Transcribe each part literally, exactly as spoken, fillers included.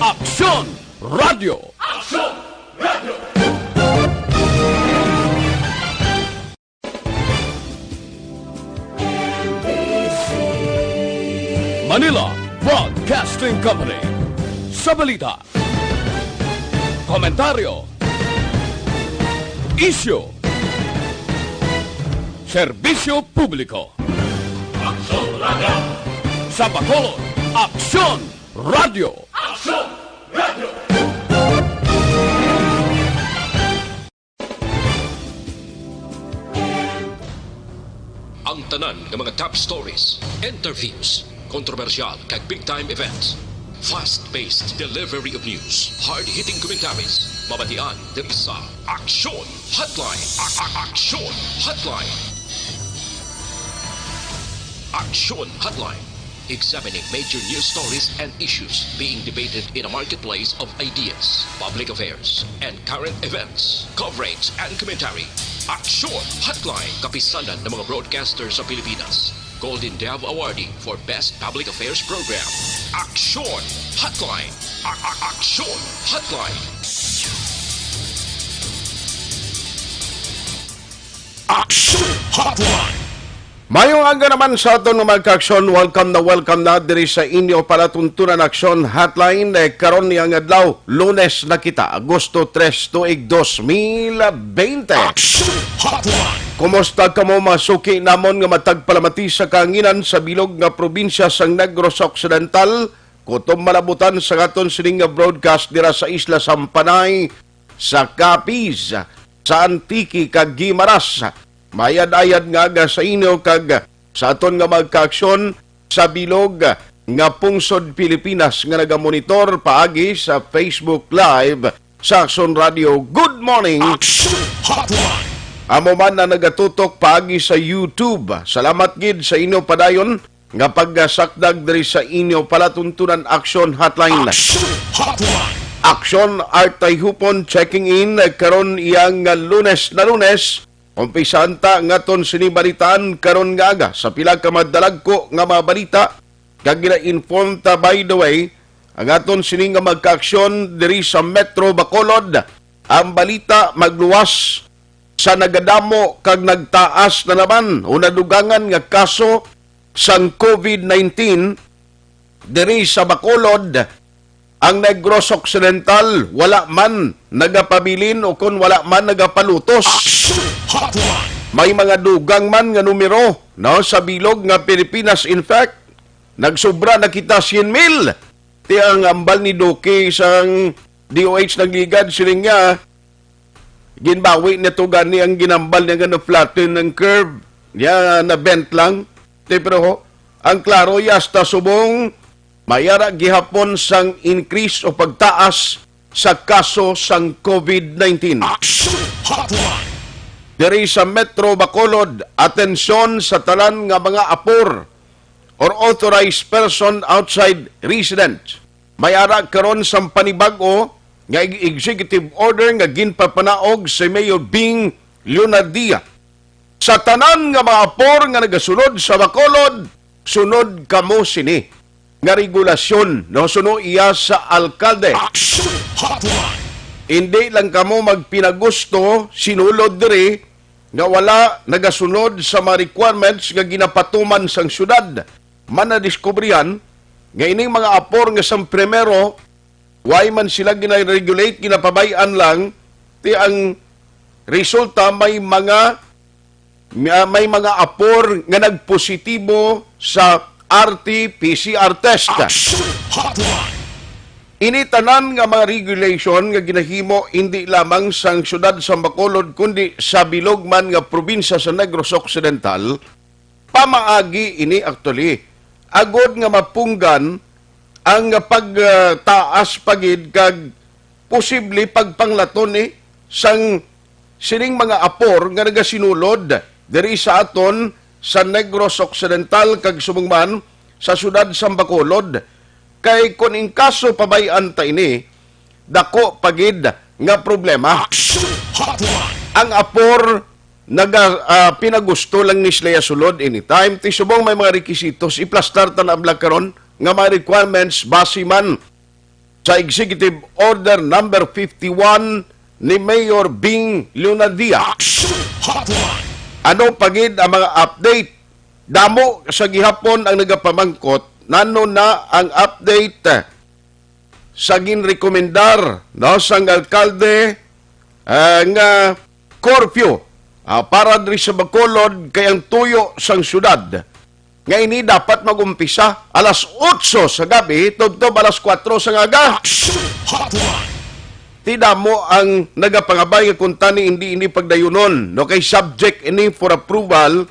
Aksyon Radio. Aksyon Radio. Manila Broadcasting Company. Sa balita, komentaryo, isyu, serbisyo publiko. Aksyon Radio. Sa Bacolod, Aksyon Radio. Aksyon Radio. Ang tanan nga mga top stories, interviews, kontrobersyal kag big time events. Fast-paced delivery of news, hard-hitting commentaries, mabatian diri sa Aksyon Hotline. A- a- Aksyon Hotline. Aksyon Hotline. Examining major news stories and issues being debated in a marketplace of ideas, public affairs, and current events. Coverage and commentary. Aksyon Hotline. Kapisanan ng mga broadcaster sa Pilipinas. Golden Dove Awardee for Best Public Affairs Program. Aksyon Hotline. A- a- Aksyon Hotline. Aksyon Hotline. Mayong aga naman sa aton nga mga kaaksyon. Welcome na welcome na diri sa inyo palatuntunan Aksyon Hotline. Eh, karon niya nga adlaw, Lunes na kita, Agosto tres, tuig dos mil bente. Aksyon Hotline. Kumusta kamo, mga suki namon nga matag palamati sa kahanginan sa bilog nga probinsya sang Negros Occidental? Kutob malabutan sa aton sining nga broadcast dira sa Isla Sampanay, sa Capiz, sa Antique kag Guimaras. Mayad-ayad nga aga sa inyo kag sa aton nga mga kaaksyon sa bilog nga pungsod Pilipinas nga nagamonitor paagi sa Facebook Live sa Aksyon Radio. Good morning. Aksyon Hotline. Amo man na nagatutok paagi sa YouTube. Salamat gid sa inyo padayon nga pagsakdag diri sa inyo palatuntunan Aksyon Hotline. Aksyon Hotline. Aksyon Artay Hupon checking in karon iyang Lunes na Lunes. Umpisahan ta ang aton sini balitaan karon nga aga sa pila ka madalagko nga mga balita, kag gina-inform ta, by the way, ang aton sini nga mga kaaksyon diri sa Metro Bacolod. Ang balita magluwas sa nagadamo kag nagtaas na naman o nadugangan nga kaso sang COVID nineteen diri sa Bacolod. Ang Negros Occidental wala man nagapabilin o kon wala man nagapalutos. Aksyon Hotline. May mga dugang man nga numero, no, sa bilog nga Pilipinas. In fact, nagsobra na kita sien mil. Ti ang ambal ni Duque sang D O H nagligad, siling niya, ginbawi na to gani ang ginambal niya nga na-flatten ang curve. Niya, na-bent lang. Ti, pero ho, ang klaro, ya, hasta subong, mayara gihapon sang increase o pagtaas sa kaso sang COVID nineteen. Aksyon Hotline. Diri sa Metro Bacolod, atensyon sa tanan nga mga apor or authorized person outside residence. May ara karon sang panibag-o nga eg-, executive order nga ginpapanaog si Mayor Bing Leonardia. Sa tanan nga mga apor nga nagasulod sa Bacolod, sunod kamo sini nga regulasyon, no? Suno iya sa alkalde. Action Hotline. Hindi lang kamo magpinagusto sinulod diri nga wala nagasunod sa mga requirements nga ginapatuman sang syudad. Man nadiskubrihan nga ining mga apor nga sang primero, way man sila gina-regulate, ginapabay-an lang, ti ang resulta may mga, may mga apor nga nagpositibo sa R T P C R test. Action Hotline. Ini tanan nga mga regulation nga ginahimo hindi lamang sang siyudad sa Bacolod, kundi sa bilog man nga probinsya sa Negros Occidental, pamaagi ini actually, agod nga mapunggan ang pagtaas pa gid kag posible pagpanglaton ni sang sining mga apor nga nagasinulod diri sa aton sa Negros Occidental kag subong man sa siyudad sa Bacolod. Kay kon in kaso pabay-an ta ini, dako pa gid nga problema. Action Hotline. Ang apor naga, ah, pinagusto lang ni sila sulod anytime. Ti subong may mga requisitos, iplastar ta na abla karon nga mga requirements base man sa Executive Order Number fifty-one ni Mayor Bing Leonadia. Action Hotline. Ano pa gid ang mga update? Damo sa gihapon ang nagapamangkot, nano na ang update sa ginrekomendar, no, sang alkalde, ah, nga curfew, ah, para diri sa Bacolod, kay ang tuyo sang syudad nga ini dapat mag-umpisa alas otso sa gabi tubtob alas kuwatro sa aga. Action Hotline. Ti damo ang nagapangabay nga kuntani hindi ini pagdayunon, no, kay subject ini for approval,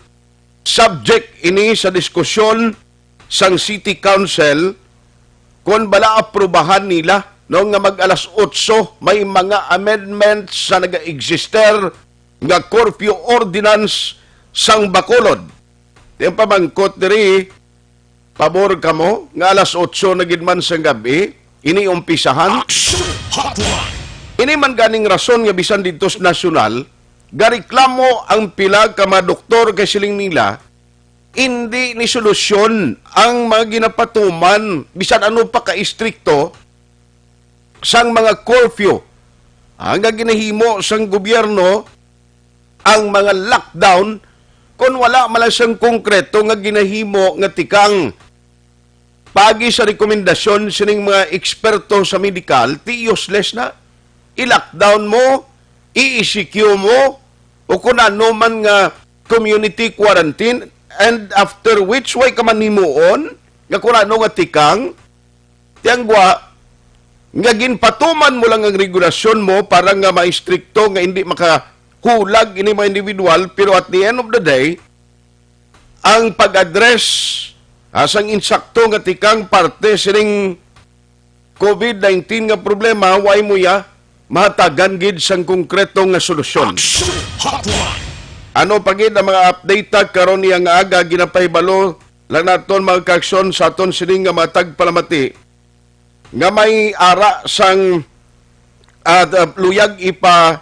subject ini sa diskusyon sang City Council kon bala aprubahan nila, no, nga mag alas otso may mga amendments sa naga-exister nga curfew ordinance sang Bacolod. Ti ang pamangkot diri, pabor kamo nga alas otso na gid man sang gabi ini umpisahan? Action Hotline. Ini man ganing rason nga bisan didto sa nasyonal, gareklamo ang pila ka mga doktor kay siling nila, indi ni solusyon ang mga ginapatuman, bisan ano pa ka istrikto, sang mga curfew, ah, nga ginahimo sang gobyerno, ang mga lockdown, kon wala man lang sang konkreto nga ginahimo nga tikang. Pagi sa rekomendasyon sining mga eksperto sa medikal, ti useless na. I-lockdown mo, i-E C Q mo, o kung ano man nga community quarantine, and after which, way ka man himuon, nga kung ano nga tikang, ti ang gwa, nga ginpatuman mo lang ang regulasyon mo para nga maistrikto nga hindi makahulag ini mga individual, pero at the end of the day, ang pag-address, ah, sang insakto nga tikang parte sining covid nineteen nga problema, way mo ya mahatagan gid sang konkreto nga solusyon. Action Hotline. Ano pa gid ang mga update ta karon niya nga aga? Ginapahibalo lang naton, mga kaaksyon, sa aton sining nga mga tagpalamati nga may ara sang, ah, luyag ipa,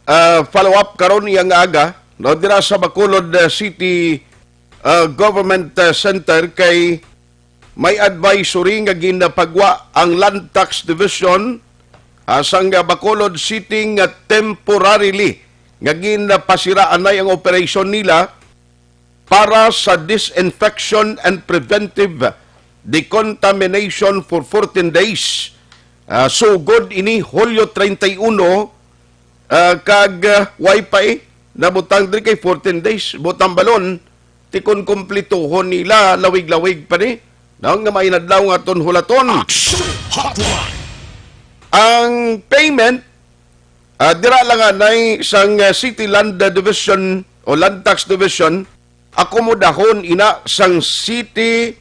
ah, follow up karon niya nga aga, no, dira sa Bacolod, ah, City, ah, Government, ah, Center, kay may advisory nga ginapagwa ang Land Tax Division, ah, sang Bacolod City nga temporarily nga ginapasiraanay ang operasyon nila para sa disinfection and preventive decontamination for fourteen days. Ah, sugod ini Hulyo treinta y uno, ah, kag, ah, way pa, eh, nabutang diri kay fourteen days. Butang balon, ti kon kumplituhon nila, lawig-lawig pa ni. Daw nga may nadlaw nga aton hulaton. Action Hotline. Ang payment, ah, dira lang anay sang, ah, City Land Division o Land Tax Division, akomodahon ina sang City,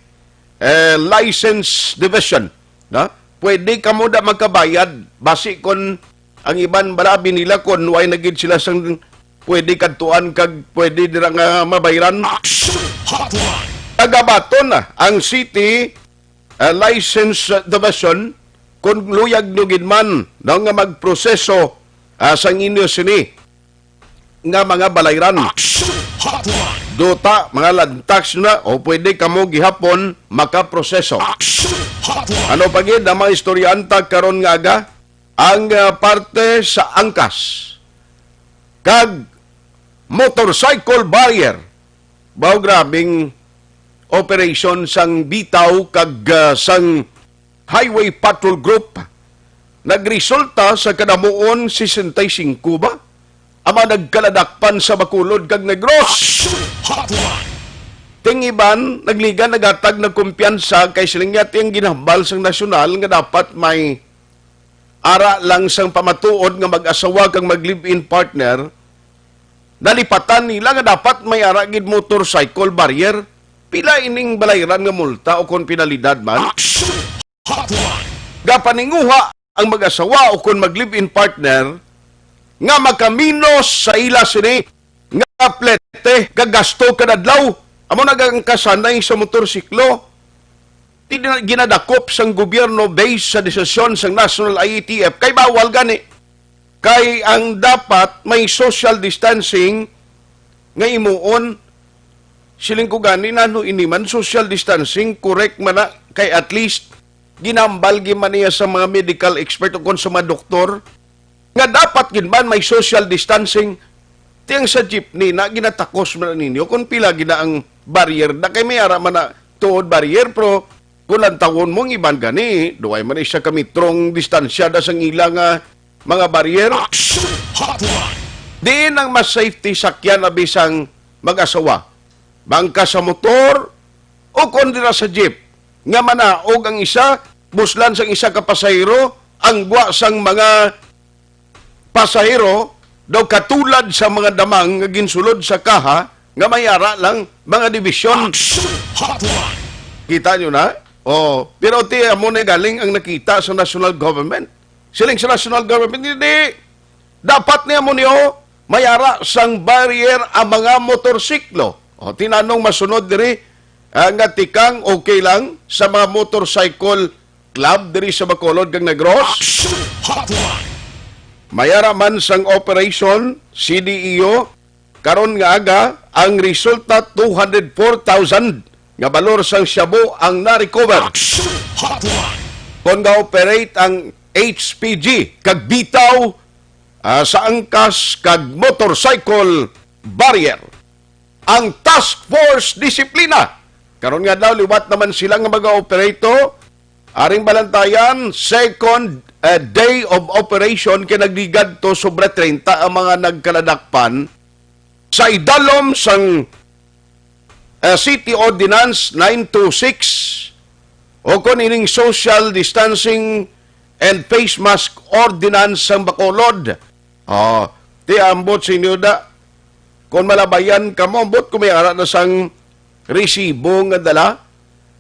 eh, License Division, no? Pwede kamo da magkabayad, basi kon ang iban balabi nila kon way na gid sila sang pwede kadtuan kag pwede dira nga mabayran. Action Hotline. Nagabaton na ang City, eh, License Division kon luyag nyo gid man, no, nga magproseso, ah, sang inyo sini nga mga balayran. Action Hotline. Duta, mga lantax na, o pwede kamo gihapon makaproseso. Action Hotline. Ano pa gid ang mga istorya unta karon nga aga? Ang, ah, parte sa angkas kag motorcycle barrier. Bao, grabing operation sang bitaw kag, ah, sang Highway Patrol Group. Nagresulta sa kadamuon sesenta y singko ba ang mga nagkaladakpan sa Bacolod kag Negros. Action Hotline. Ting iban, nagligan, nagatag na kumpiyansa kay siling niya ti ang ginhambal sang nasyonal nga dapat may ara lang sang pamatuod nga mag-asawa kag mag-live-in partner, nalipatan nila nga dapat may ara gid motorcycle barrier. Pila ining balayran nga multa o kon penalidad man? Action Hotline. Gapaninguha ang mag-asawa o kon mag-live-in partner nga makaminos sa ila sini nga plete nga gasto kada adlaw. Amo na ang kasanay sa motorsiklo. Ti-, ginadakop sang gobyerno based sa desisyon sang National I A T F kay bawal gani. Kay ang dapat may social distancing nga imuon. Siling ko gani, nano ini man social distancing, correct man na, kay at least ginambal gid man niya sa mga medical expert o kon sa mga doktor nga dapat gid man may social distancing. Ti ang sa jeepney na ginatakos man ninyo kung pila gid na ang barrier na kay may ara man na tuod barrier, pero kung lantawon mo ang iban gani, duway man isa ka metrong distansya da sang ila nga mga barrier. Action Hotline! Diin ang mas safety sakyan na bisang mag-asawa? Bangka sa motor o kon dira sa jeep? Nga manaog ang isa, buslan sang isa ka pasahero, ang gwa sang mga pasahero daw katulad sa mga damang nga ginsulod sa kaha nga may ara lang mga division. Action Hotline! Kita nyo na? Oh, pero ti amo na galing ang nakita sa national government. Siling sa national government, hindi. Dapat niya mo niyo may ara sang barrier ang mga motorsiklo. O, tinanong masunod diri, ah, nga tikang okay lang sa mga motorcycle club diri sa Bacolod kag Negros? Action Hotline! May ara man sang operation, C D E O, karon nga aga, ang resulta two hundred four thousand nga balor sang shabu ang na-recover. Action Hotline! Kon ga-operate ang H P G kag bitaw, ah, sa angkas kag motorcycle barrier. Ang Task Force Disiplina, karon nga daw liwat naman sila nga mag-operate. Aring balantayan, second, eh, day of operation kay nagligad to, sobra treinta ang mga nagkaladakpan sa idalom sang, eh, City Ordinance nine two six o kon ining Social Distancing and Face Mask Ordinance sang Bacolod. Oh, ti ambot sa inyo da. Kung malabayan ka mo, ambot ko may ara na sang resibo nga dala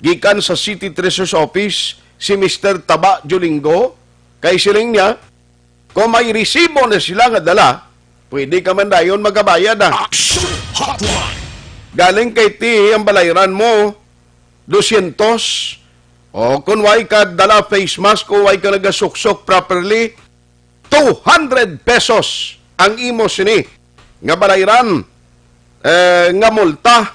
gikan sa City Treasurer's Office si Mister Taba Jolingo, kay siling niya, kung may resibo na sila nga dala, pwede ka man dayon magabayad na. Action Hotline! Galing kay ti ang balayran mo, dosyentos. O kung way ka dala face mask o way ka nagasuksok properly, two hundred pesos ang imo sini nga balayran, eh, nga multa.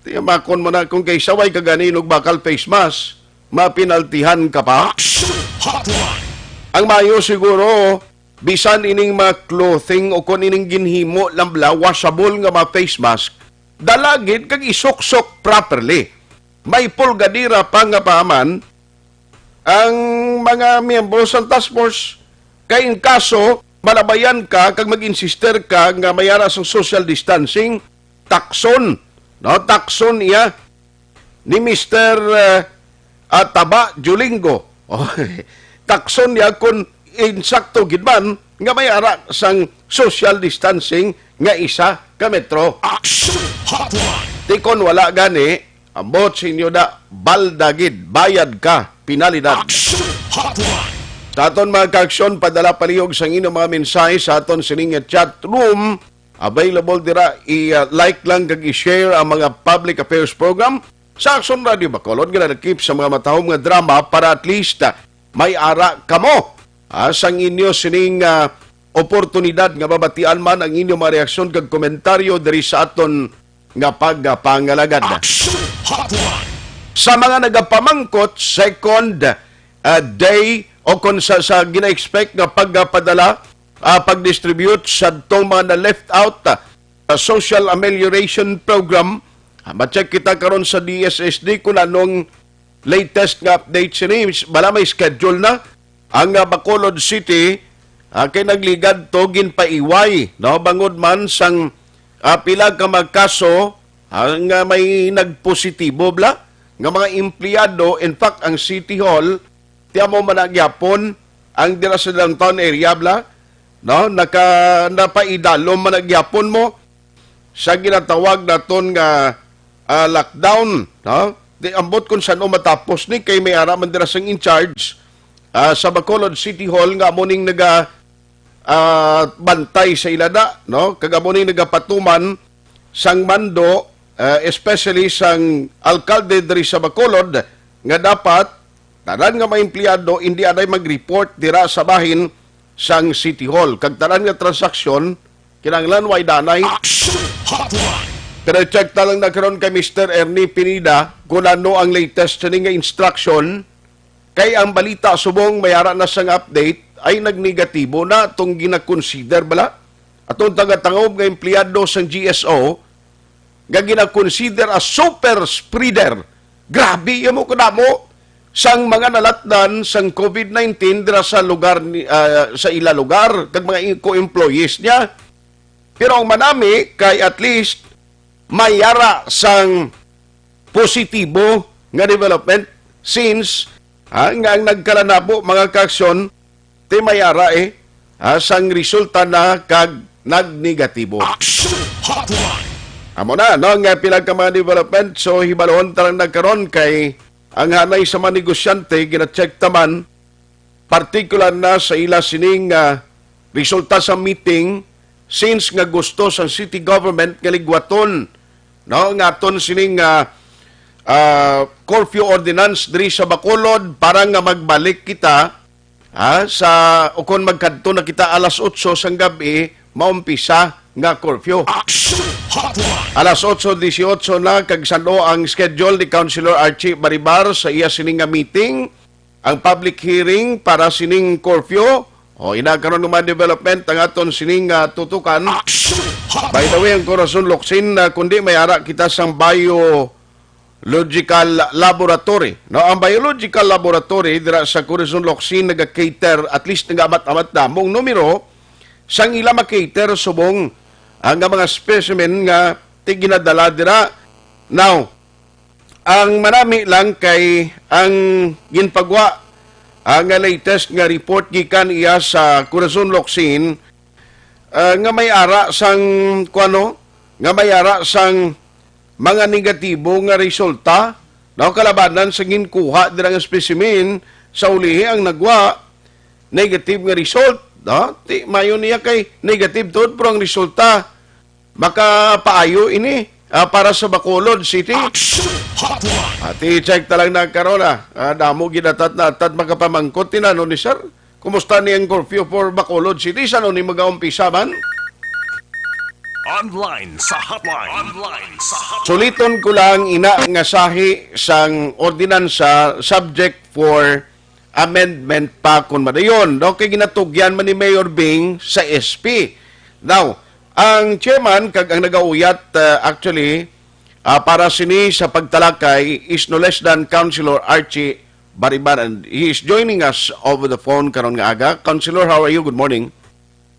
Tiyamakon mo na kung kay saway ka gani nung bakal face mask, mapinaltihan ka pa. Action Hotline! Ang mayo siguro, bisan ining mga clothing o kung ining ginhimo lang bala, washable nga mga face mask, dalagid kag isuksok properly. May pulgadira pa nga paman, ang mga miyembro sa task force. Kay in kaso malabayan ka kag mag-insister ka nga may ara sang social distancing, takson, no? Takson iya ni Mister, uh, Taba Julingo. Takson niya kung insakto gid man nga may ara sang social distancing nga isa ka metro. Action Hotline! Tikon wala gani, ambot sa inyo da, balda gid, bayad ka, penalidad. Action Hotline! Sa aton mga kaaksyon, padala palihog sang inyong mga mensahe sa aton sining nga chat room. Available dira, i-like lang kag i-share ang mga public affairs program sa Aksyon Radio Bacolod nga nalakip sa mga matahom nga drama para at least, ah, may ara kamo, ah, sang inyo sining, ah, oportunidad nga mabatian man ang inyo mga reaksyon kag komentaryo diri sa aton nga pagpangalagad. Action Hotline! Sa mga nagapamangkot, second, ah, day o kon sa, sa gina-expect nga pagpadala, ah, pag-distribute sa tong mga na-left out, ah, sa Social Amelioration Program, ah, ma-check kita karon sa D S S D kung anong latest nga update sini. Bala may schedule na ang, ah, Bacolod City, ah, kay nagligad to ginpaiway, no, bangod man sang, ah, pila ka mga kaso, ah, nga may nagpositibo bala nga mga empleyado. In fact, ang City Hall, ti amo man na gyapon ang dira sa downtown area bala, no, naka, napaidalom man na gyapon mo sa ginatawag naton nga, ah, lockdown, no? Di ambot kung san-o matapos ni, kay may ara man dira sang in charge, ah, sa Bacolod City Hall nga amo ning naga, ah, bantay sa ila da, no? Kag amo ning nagapatuman sang mando, ah, especially sang alkalde diri sa Bacolod, nga dapat tanan nga mga empleyado indi anay mag-report dira sa bahin sang City Hall, kag tanan nga transaksyon kinahanglan way danay. Action Hotline! Pero check ta lang na karon kay Mister Ernie Pineda kung ano ang latest sini nga instruction Kay ang balita subong may ara na sang update ay nagnegatibo na atong ginakonsider bala atong taga-tangob nga empleyado sang G S O nga ginakonsider as super spreader. Grabe, amo kadamo sang mga nalatnan sang COVID nineteen dira sa lugar ni, ah, sa ila lugar kag mga co-employees niya. Pero ang manami kay at least may ara sang positibo nga development since, ah, nga ang nagkalanabo mga kaaksyon ti may ara, eh, ah, sang resulta na kag nagnegatibo. Action Hotline. Amo na, no, nga pila ka mga development. So, hibaluon ta lang na karon kay ang hanay sa mga negosyante gina-check ta man, partikular na sa ila sining, ah, resulta sa meeting, since nga gusto sa city government nga ligwaton, no, nga aton sining, ah, ah, curfew ordinance diri sa Bacolod para nga magbalik kita, ha, sa, o kon magkadto na kita alas otso sang gab-i, maumpisa nga curfew. Action Hotline. Alas otso dieciocho na kag san-o ang schedule ni Councilor Archie Baribar sa iya sini nga meeting, ang public hearing para sining curfew. O, ina karon nga mga development ang aton sining, ah, tutukan. Action Hotline. By the way, ang Corazon Locsin, ah, kundi may ara kita sang bio logical laboratory. No, ang biological laboratory dira sa Corazon Locsin naga-cater, at least nagaamat-amat na mong numero sang ila makater subong ang nga mga specimen nga ti ginadala dira. Now, ang manami lang kay ang ginpagwa, ah, nga latest nga report gikan iya sa Corazon Locsin, ah, nga may ara sang kuano, nga may ara sang mga negatibo nga resulta, no, kalabanan sa ginkuha dira nga specimen. Sa ulihi ang nagwa negative nga result, no? Ti mayo niya kay negative tuod, pero ang resulta makapaayo ini, ah, para sa Bacolod City. Action Hotline. Ati check ta lang na karon, ah. Ah, damo ginatat na atad makapamangkot tinano ni sir. Kumusta ni ang curfew for Bacolod City? San-o ni magaumpisa man? Online sa hotline. Online sa hotline. Suliton ko lang ina nga sahi sang ordinansa subject for amendment pa kun madayon, no? Kay ginatugyan man ni Mayor Bing sa S P. Now, ang chairman kag ang nagauyat, uh, actually, uh, para sini sa pagtalakay is no less than Councilor Archie Bariban, and he is joining us over the phone karon nga aga. Councilor, how are you? Good morning.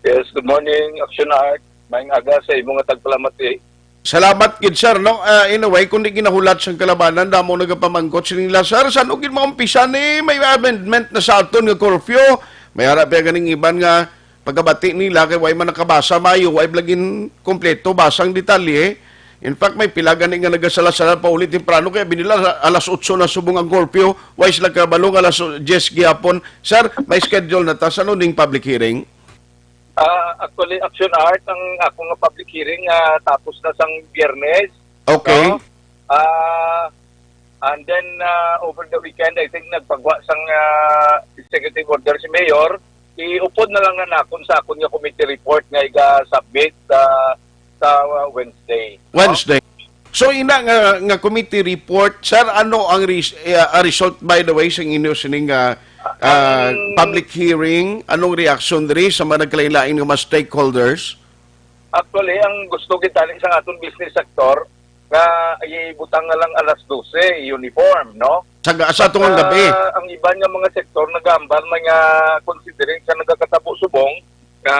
Yes, good morning, Action Art. Maayong aga sa imo nga tagpalamati. Salamat gid, sir, no? Ah, in a way, kung di ginahulat sang kalabanan, damo nagapamangkot sa nila, "Sir, san-o gid maumpisa ni may amendment na sa aton nga curfew?" May ara pa ganing iban nga pagkabati nila kay way man nakabasa maayo, way blagin kompleto basang detalye. In fact, may pila gani nga nagasala-sala pa uli temprano kay binila alas otso na subong ang curfew, way sila kabalo nga alas diyes gihapon. Sir, may schedule na ta sa nuning public hearing? Ah, actually, Action Art, ang ako nga public hearing, ah, tapos na sang Biyernes. Okay. No? Ah, and then, ah, over the weekend, I think nagpagwa sang, ah, executive order si Mayor. Iupod na lang na nakon sa akon nga committee report nga iga-submit sa, sa, ah, Wednesday. No? Wednesday. So, ina nga, nga committee report, sir, ano ang res-, eh, ah, result, by the way, sa inyo sining, ah, ah, Ang public hearing? Anong reaction diri sa mga nagkalain-lain nga mga stakeholders? Actually, ang gusto gid tani sa aton business sector nga ibutang na lang alas dose, uniform, no? Sa ga-, sa atong gabi. Ah, ang iban nga mga sektor nagahambal man nga considering sa nagakatabo subong nga,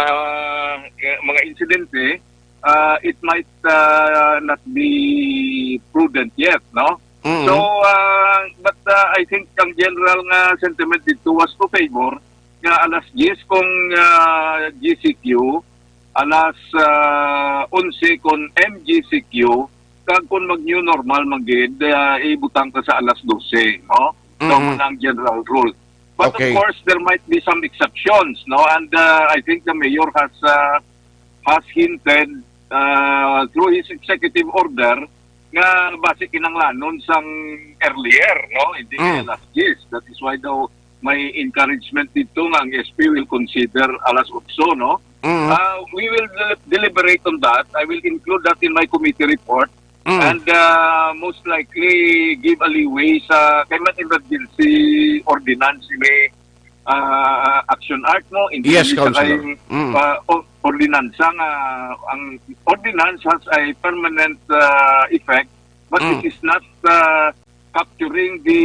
nga mga insidente, ah, it might, ah, not be prudent yet, no? Mm. So, ah, but, ah, I think ang general nga sentiment dito was to favor nga alas diyes kung, ah, G C Q, alas, ah, onse kung M G C Q, kag kung mag-new normal man gid, ah, ibutang ta sa alas dose, no? So, Mm. mao na ang general rule. But Okay. of course, there might be some exceptions, no? And, ah, I think the mayor has, ah, has hinted, ah, through his executive order nga basi kinanglanon sang earlier, no? Hindi kay Mm. alas diyes. That is why daw may encouragement dito nga ang S P will consider alas otso, no? Mm. Ah, we will del-, deliberate on that. I will include that in my committee report. Mm. And uh, most likely give a leeway sa kay man emergency ordinance ni uh, Action Art mo, hindi Yes, sa Councilor. kay Mm. uh, o- ordinansa nga ang ordinance has a permanent uh, effect, but Mm. it is not uh, capturing the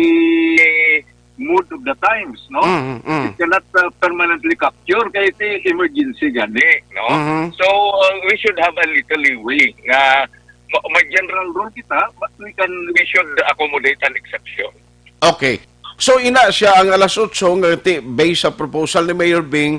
mood of the times, no? Mm, mm. It cannot uh, permanently capture kay iti emergency gani, no? Mhm. So uh, we should have a little leeway nga ma- may general rule kita, but we can we should accommodate an exception. Okay. So ina siya ang alas otso nga ti based sa proposal ni Mayor Bing,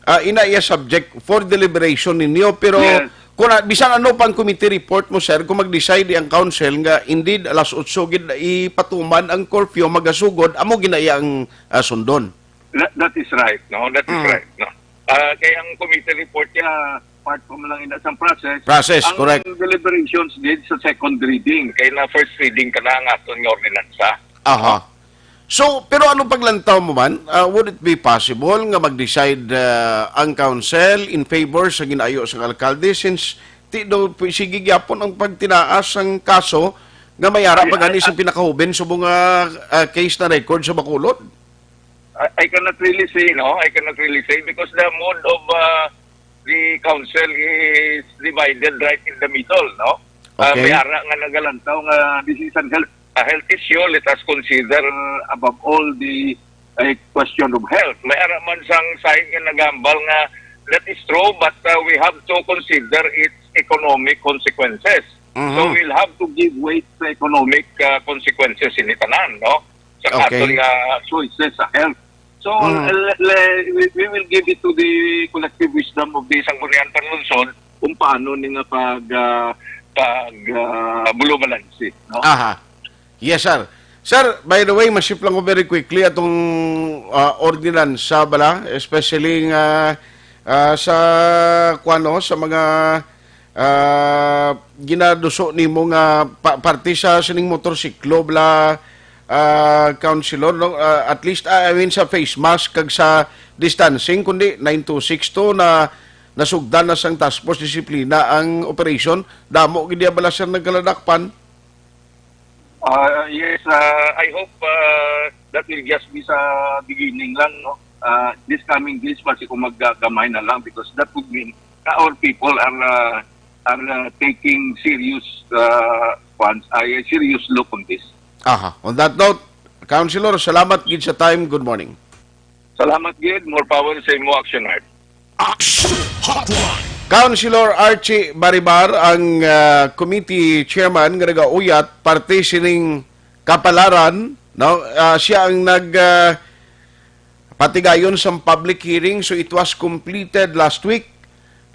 ah, ina iya subject for deliberation ninyo, pero Yes. kung na, bisan ano pang committee report mo, sir, kung mag-decide ang council nga indeed alas otso gid ipatuman ang curfew, magasugod, amo gina iya ang ah, sundon. That, that is right, no? That is Mm. right, no? Ah, kay ang committee report niya, part pa man lang ina sang process. Process, Ang correct. deliberations did sa second reading, kay na first reading ka na ang aton nga ordinansa. Aha. So, pero ano paglantaw mo man? Ah, would it be possible nga mag-decide ah, ang council in favor sa ginayo sang alkalde, since ti do sige gyapon ang pagtinaas sang kaso nga may ara pa Ay, gani ay, sa pinakahuben subong nga ah, case na record sa Bacolod? I, I cannot really say, no? I cannot really say because the mood of uh, the council is divided right in the middle, no? Uh, Okay. May ara nga nagalantaw nga this is an health, a health issue. Let us consider uh, above all the uh, question of health. May ara man sang side nga nagambal nga that is true, but uh, we have to consider its economic consequences. Mhm. So we'll have to give weight sa economic uh, consequences ini tanan, no? Sa Okay. aton nga choices sa health. So Mm. le- le- we, we will give it to the collective wisdom of the Sangguniang Panlungsod kung paano ni nga pag uh, pag uh, bulubalansi, no? Aha. Yes, sir. Sir, by the way, masip lang ko very quickly atong ah, ordinansa bala, especially nga ah, sa kuano sa mga ah, ginaduso nimo nga pa- parte sa sining motorsiklo bala ah, councilor, no? Ah, at least ah, I mean sa face mask kag sa distancing, kundi nine two six two na nasugdan na sang task force disiplina ang operation. Damo gid iya bala, sir, nagkaladakpan. Uh, yes, uh, I hope uh, that will just be sa beginning lang, no? Uh, this coming days, basi kung maggamay na lang because that would mean that our people are uh, are uh, taking serious uh, funds, ay serious look on this. Aha. On that note, Councilor, salamat gid sa time. Good morning. Salamat gid, more power sa imo, Action Art. Action Hotline. Councilor Archie Baribar ang ah, committee chairman nga nagauyat parte sining kapalaran, no? Ah, siya ang nag ah, patigayon sa public hearing, so it was completed last week.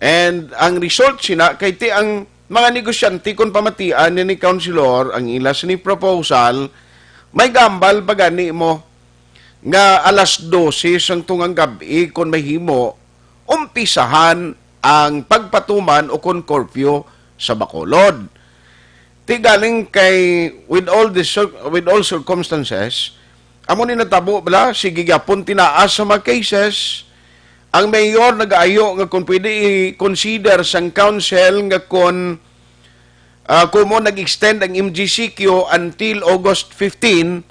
And ang result sina kay ti ang mga negosyante kon pamatian ni, ni councilor ang ila sini proposal, may gambal pa gani mo nga alas dose sang tungang gab-i kon mahimo umpisahan ang pagpatuman o kon curfew sa Bacolod. Ti galing kay with all the cir- with all circumstances, amo ni natabo bala, sige gyapon tinaas sa mga cases. Ang mayor nagaayo nga kung pwede i-consider sang council nga kung ah, kung mo nag-extend ang M G C Q until August fifteen,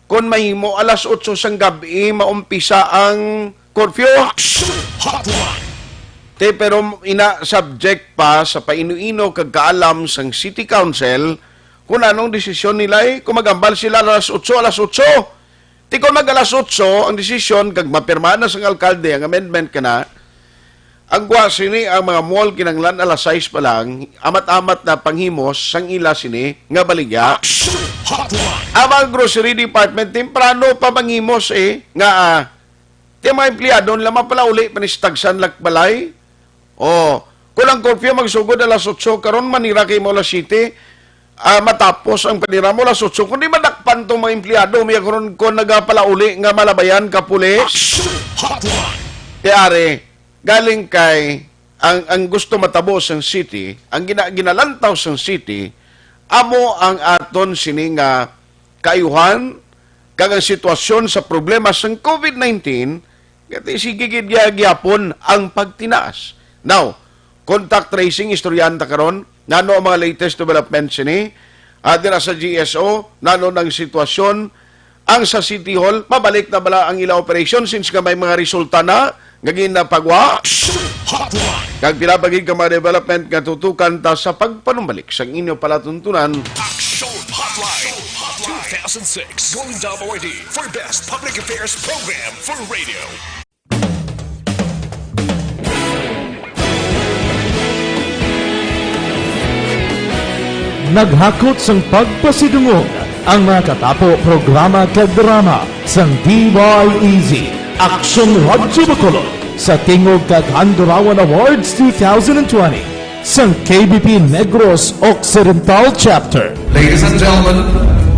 kung mahimo alas otso sang gab-i maumpisa ang curfew. Action Hotline. Te, pero ina subject pa sa paino-ino kag kaalam sang City Council kung anong desisyon nila eh. Kung magambal sila alas otso, alas otso. Ti kon mag alas otso ang desisyon kag mapirmahan na sang alkalde ang amendment kana, ang gwa sini ang mga mall kinahanglan alas sais pa lang, amat-amat na panghimos sang ila sini nga baligya. Action Hotline. Ang mga grocery department, temprano pa manghimos eh, nga ah, ti mga empleyado nila mapalauli pa ni sa tagsan lak balay. Oh, kung ang curfew magsugod alas otso, karon manira kay mo alas siyete, ah, matapos ang panira mo alas otso. Kung di madakpan tong mga empleyado, may karon ko nagapalauli nga malabayan ka pulis. Action Hotline. Ti ari, galing kay ang, ang gusto matabo sang city, ang gina, ginalantaw sang city, amo ang aton sini nga kaayuhan kag ang sitwasyon sa problema sang COVID nineteen, kay sige gid gyapon ang pagtinaas. Now, contact tracing, istoryahan ta karon, Nano ang mga latest development sini? Ah, dira sa G S O, nano nang sitwasyon? Ang sa City Hall, mabalik na bala ang ila operation since nga may mga resulta na nga ginapagwa? Action Hotline. Kag pila pa gid ka mga development nga tutukan ta sa pagpanumbalik sang inyo palatuntunan. Action Hotline. Two thousand six Golden Dome Awardee for Best Public Affairs Program for Radio. Naghakot sang pagpasidungog ang mga katapo programa kag drama sang D Y E Z Action Radyo Bacolod sa Tingog kag Handurawan Awards two thousand twenty sang K B P Negros Occidental Chapter. Ladies and gentlemen,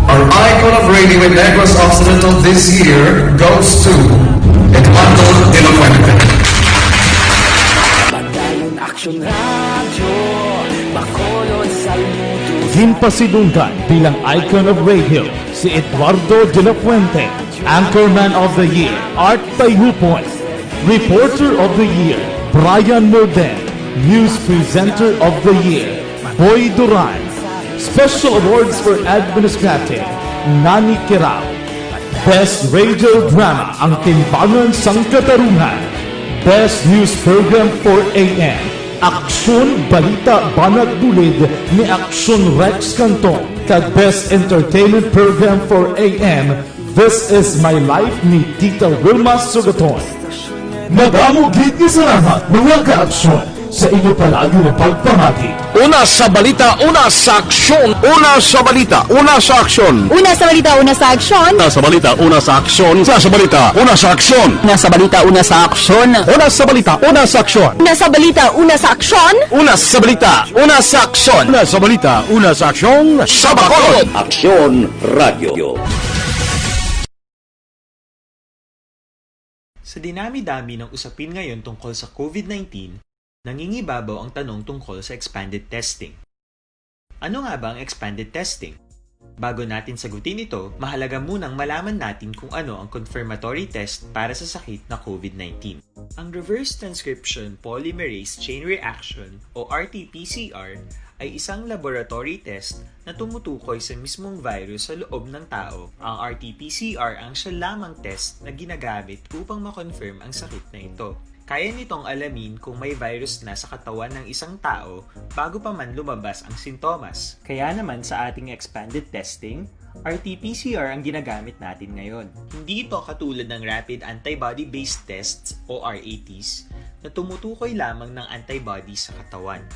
our icon of radio in Negros Occidental this year goes to Eduardo de la Fuente. Padayon Action Radio, Bacolod sa luto. Ginpasidunggan bilang icon of radio si Eduardo de la Fuente, Anchorman of the Year, Art Tayupon, Reporter of the Year, Brian Morden, News Presenter of the Year, Boy Duran, Special Awards for Administrative, Nani Kirao, Best Radio Drama, Ang Timbangan sang Katarungan, Best News Program for A M, Aksyon Balita Banat Bulid ni Aksyon Rex Canton, kag Best Entertainment Program for A M, This Is My Life ni Tita Wilma Sugaton. Madamo gid nga salamat, mga ka-aksyon, sa inyo palagi nga pagpamati. Una sa balita, una sa aksyon. Una sa balita, una sa aksyon. Una sa balita, una sa aksyon. Una sa balita, una sa aksyon. Una sa balita, una sa aksyon. Una sa balita, una sa aksyon. Una sa balita, una sa aksyon. Una sa balita, una sa aksyon. Una sa balita, una sa aksyon. Una sa balita, una sa aksyon. Sa Bacolod. Aksyon Radio. Sa dinami-dami ng usapin ngayon tungkol sa COVID nineteen, nangingibabaw ang tanong tungkol sa expanded testing. Ano nga ba ang expanded testing? Bago natin sagutin ito, mahalaga munang malaman natin kung ano ang confirmatory test para sa sakit na COVID nineteen. Ang reverse transcription polymerase chain reaction o R T P C R ay isang laboratory test na tumutukoy sa mismong virus sa loob ng tao. Ang R T P C R ang siya lamang test na ginagamit upang ma-confirm ang sakit na ito. Kaya nitong alamin kung may virus na sa katawan ng isang tao bago pa man lumabas ang sintomas. Kaya naman sa ating expanded testing, R T P C R ang ginagamit natin ngayon. Hindi ito katulad ng rapid antibody-based tests o R A Ts na tumutukoy lamang ng antibodies sa katawan.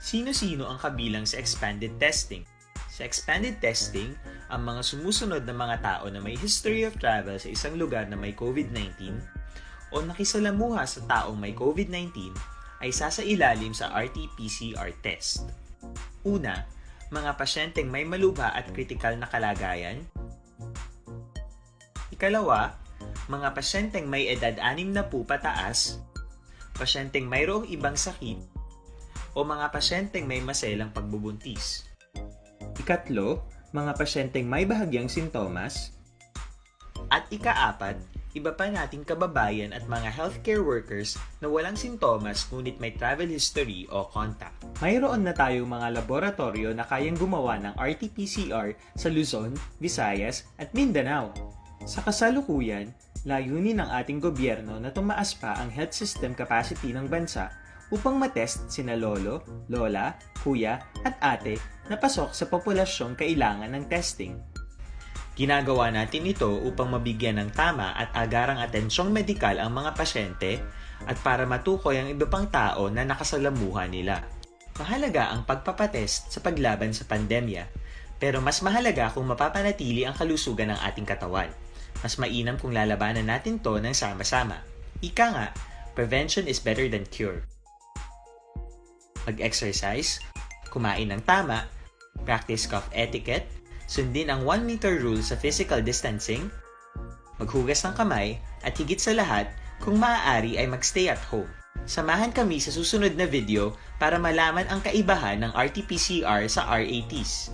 Sino-sino ang kabilang sa expanded testing? Sa expanded testing, ang mga sumusunod na mga tao na may history of travel sa isang lugar na may COVID nineteen o nakisalamuha sa taong may COVID nineteen ay sasailalim sa R T P C R test. Una, mga pasyenteng may malubha at kritikal na kalagayan. Ikalawa, mga pasyenteng may edad anim na po pataas, pasyenteng mayroong ibang sakit, o mga pasyenteng may maselang pagbubuntis. Ikatlo, mga pasyenteng may bahagyang sintomas. At ikaapat, iba pa nating kababayan at mga healthcare workers na walang sintomas ngunit may travel history o contact. Mayroon na tayong mga laboratoryo na kayang gumawa ng R T P C R sa Luzon, Visayas, at Mindanao. Sa kasalukuyan, layunin ng ating gobyerno na tumaas pa ang health system capacity ng bansa upang matest sina lolo, lola, kuya, at ate na pasok sa populasyong kailangan ng testing. Ginagawa natin ito upang mabigyan ng tama at agarang atensyong medikal ang mga pasyente at para matukoy ang iba pang tao na nakasalamuha nila. Mahalaga ang pagpapatest sa paglaban sa pandemya, pero mas mahalaga kung mapapanatili ang kalusugan ng ating katawan. Mas mainam kung lalabanan natin 'to ng sama-sama. Ika nga, prevention is better than cure. Mag-exercise, kumain ng tama, practice cough etiquette, sundin ang one meter rule sa physical distancing, maghugas ng kamay, at higit sa lahat, kung maaari ay mag-stay at home. Samahan kami sa susunod na video para malaman ang kaibahan ng R T P C R sa R A Ts.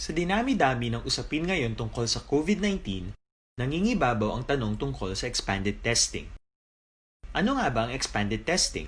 Sa dinami-dami ng usapin ngayon tungkol sa COVID nineteen, nangingibabaw ang tanong tungkol sa expanded testing. Ano nga ba ang expanded testing?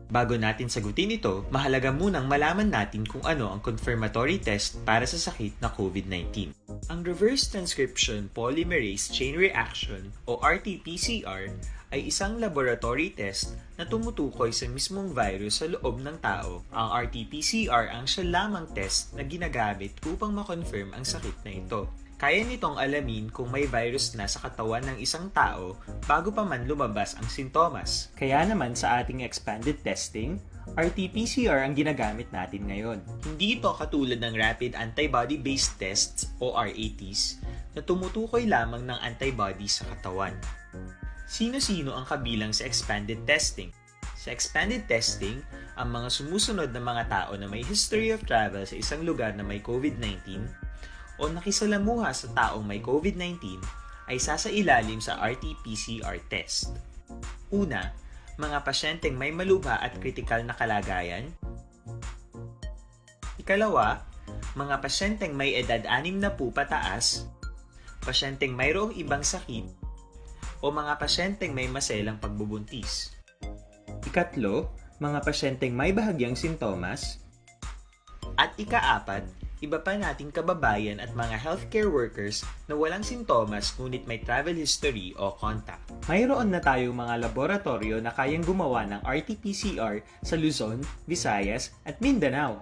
Bago natin sagutin ito, mahalaga munang malaman natin kung ano ang confirmatory test para sa sakit na COVID nineteen. Ang reverse transcription polymerase chain reaction o R T P C R ay isang laboratory test na tumutukoy sa mismong virus sa loob ng tao. Ang R T P C R ang siya lamang test na ginagamit upang ma-confirm ang sakit na ito. Kaya nitong alamin kung may virus na sa katawan ng isang tao bago pa man lumabas ang sintomas. Kaya naman sa ating expanded testing, R T P C R ang ginagamit natin ngayon. Hindi ito katulad ng rapid antibody-based tests o R A Ts na tumutukoy lamang ng antibody sa katawan. Sino-sino ang kabilang sa expanded testing? Sa expanded testing, ang mga sumusunod na mga tao na may history of travel sa isang lugar na may COVID nineteen o nakisalamuha sa taong may COVID nineteen ay sasailalim sa R T P C R test. Una, mga pasyenteng may malubha at kritikal na kalagayan. Ikalawa, mga pasyenteng may edad anim na po pataas, pasyenteng mayroong ibang sakit, o mga pasyenteng may maselang pagbubuntis. Ikatlo, mga pasyenteng may bahagyang sintomas. At ikaapat, iba pa nating kababayan at mga healthcare workers na walang sintomas ngunit may travel history o contact. Mayroon na tayong mga laboratoryo na kayang gumawa ng R T P C R sa Luzon, Visayas, at Mindanao.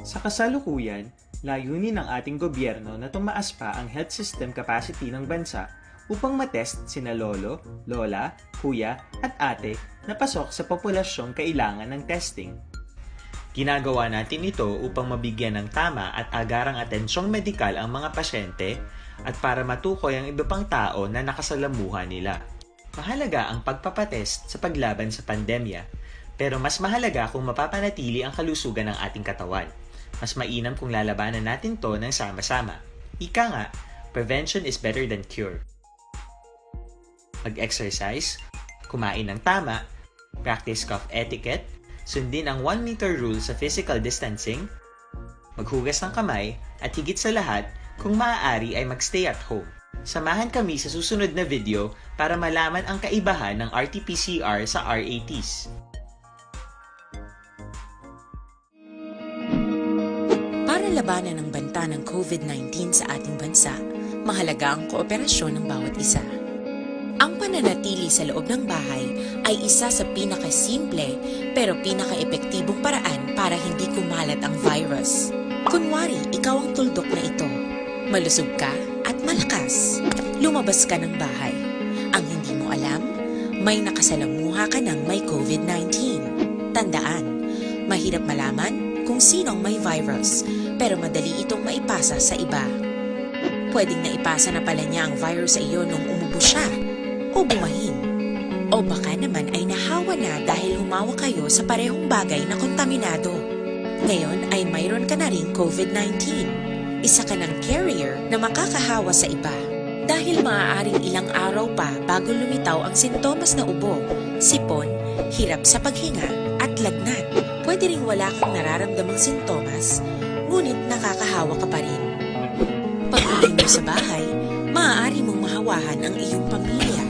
Sa kasalukuyan, layunin ng ating gobyerno na tumaas pa ang health system capacity ng bansa upang matest sina lolo, lola, kuya, at ate na pasok sa populasyong kailangan ng testing. Ginagawa natin ito upang mabigyan ng tama at agarang atensyong medikal ang mga pasyente at para matukoy ang iba pang tao na nakasalamuha nila. Mahalaga ang pagpapatest sa paglaban sa pandemya, pero mas mahalaga kung mapapanatili ang kalusugan ng ating katawan. Mas mainam kung lalabanan natin to ng sama-sama. Ika nga, prevention is better than cure. Mag-exercise, kumain ng tama, practice cough etiquette, sundin ang one meter rule sa physical distancing, maghugas ng kamay, at higit sa lahat, kung maaari ay mag-stay at home. Samahan kami sa susunod na video para malaman ang kaibahan ng R T P C R sa R A Ts. Para labanan ang banta ng COVID nineteen sa ating bansa, mahalaga ang kooperasyon ng bawat isa. Ang pananatili sa loob ng bahay ay isa sa pinakasimple pero pinakaepektibong paraan para hindi kumalat ang virus. Kunwari, ikaw ang tuldok na ito. Malusog ka at malakas. Lumabas ka ng bahay. Ang hindi mo alam, may nakasalamuha ka ng may COVID nineteen. Tandaan, mahirap malaman kung sino ang may virus, pero madali itong maipasa sa iba. Pwedeng naipasa na pala niya ang virus sa iyo nung umubo siya o bumahin. O baka naman ay nahawa na dahil humawa kayo sa parehong bagay na kontaminado. Ngayon ay mayroon ka na ring COVID nineteen. Isa ka ng carrier na makakahawa sa iba. Dahil maaaring ilang araw pa bago lumitaw ang sintomas na ubo, sipon, hirap sa paghinga, at lagnat. Pwede ring wala kang nararamdamang sintomas, ngunit nakakahawa ka pa rin. Pag-uwi mo sa bahay, maaari mong mahawahan ang iyong pamilya.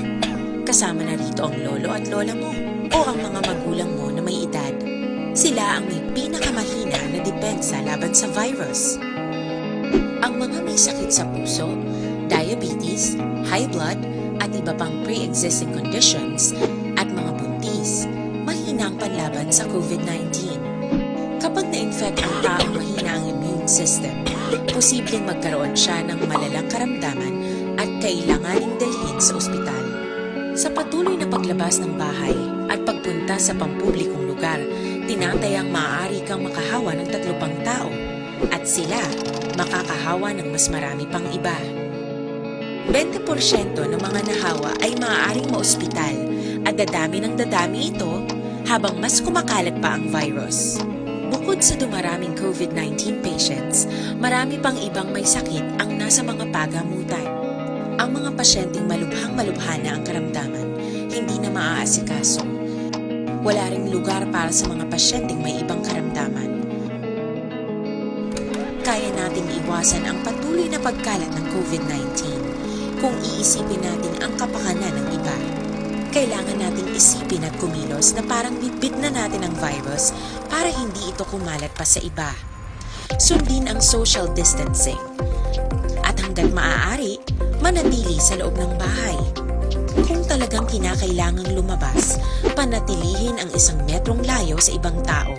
Kasama na rito ang lolo at lola mo o ang mga magulang mo na may edad. Sila ang may pinakamahina na depensa laban sa virus. Ang mga may sakit sa puso, diabetes, high blood, at iba pang pre-existing conditions, at mga buntis, mahina ang panlaban sa COVID nineteen. Kapag na-infect ang taong mahina ang immune system, posibleng magkaroon siya ng malalang karamdaman at kailanganing dalhin sa ospital. Sa patuloy na paglabas ng bahay at pagpunta sa pampublikong lugar, tinatayang maaari kang makahawa ng tatlo pang tao, at sila makakahawa ng mas marami pang iba. Bente porsyento ng mga nahawa ay maaaring maospital at dadami ng dadami ito habang mas kumakalat pa ang virus. Bukod sa dumaraming COVID nineteen patients, marami pang ibang may sakit ang nasa mga pagamutan. Ang mga pasyenteng malubhang-malubha na ang karamdaman, hindi na maaasikaso. Wala ring lugar para sa mga pasyenteng may ibang karamdaman. Kaya nating iwasan ang patuloy na pagkalat ng COVID nineteen kung iisipin natin ang kapakanan ng iba. Kailangan nating isipin at kumilos na parang bitbit na natin ang virus para hindi ito kumalat pa sa iba. Sundin ang social distancing. At hanggat maaari, manatili sa loob ng bahay. Kung talagang kinakailangang lumabas, panatilihin ang isang metrong layo sa ibang tao.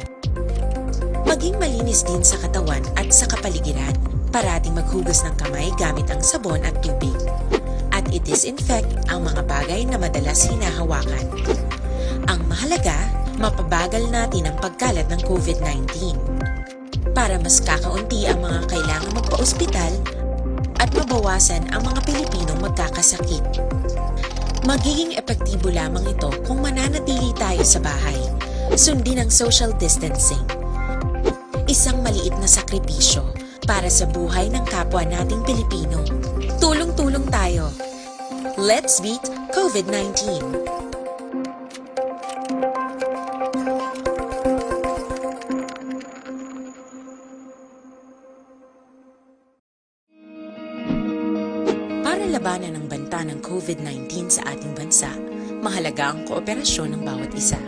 Maging malinis din sa katawan at sa kapaligiran. Parating maghugas ng kamay gamit ang sabon at tubig. At i-disinfect ang mga bagay na madalas hinahawakan. Ang mahalaga, mapabagal natin ang pagkalat ng COVID nineteen. Para mas kakaunti ang mga kailangang magpa-ospital at mabawasan ang mga Pilipinong magkakasakit. Magiging epektibo lamang ito kung mananatili tayo sa bahay. Sundin ang social distancing. Isang maliit na sakripisyo para sa buhay ng kapwa nating Pilipino. Tulong-tulong tayo. Let's beat COVID nineteen. Para labanan ang banta ng COVID nineteen sa ating bansa, mahalaga ang kooperasyon ng bawat isa.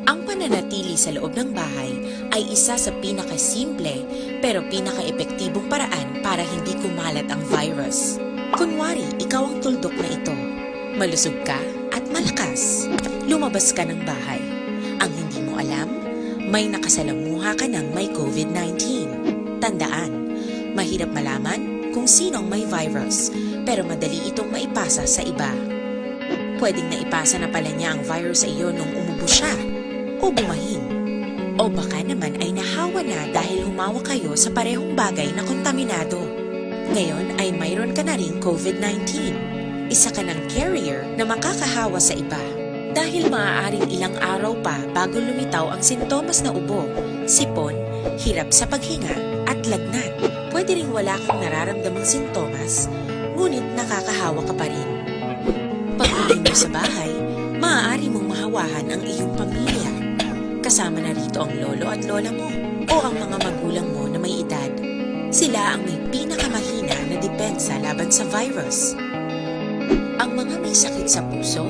Ang pananatili sa loob ng bahay ay isa sa pinakasimple pero pinakaepektibong paraan para hindi kumalat ang virus. Kunwari, ikaw ang tuldok na ito. Malusog ka at malakas. Lumabas ka ng bahay. Ang hindi mo alam, may nakasalamuha ka ng may COVID nineteen. Tandaan, mahirap malaman kung sino ang may virus, pero madali itong maipasa sa iba. Pwedeng naipasa na pala niya ang virus sa iyo nung umubo siya o bumahin. O baka naman ay nahawa na dahil humawak kayo sa parehong bagay na kontaminado. Ngayon ay mayroon ka na ring COVID nineteen. Isa ka ng carrier na makakahawa sa iba. Dahil maaaring ilang araw pa bago lumitaw ang sintomas na ubo, sipon, hirap sa paghinga, at lagnat. Pwede ring wala kang nararamdamang sintomas, ngunit nakakahawa ka pa rin. Pag-uwi mo sa bahay, maaari mong mahawahan ang iyong pamilya. Kasama na rito ang lolo at lola mo o ang mga magulang mo na may edad. Sila ang may pinakamahina na depensa laban sa virus. Ang mga may sakit sa puso,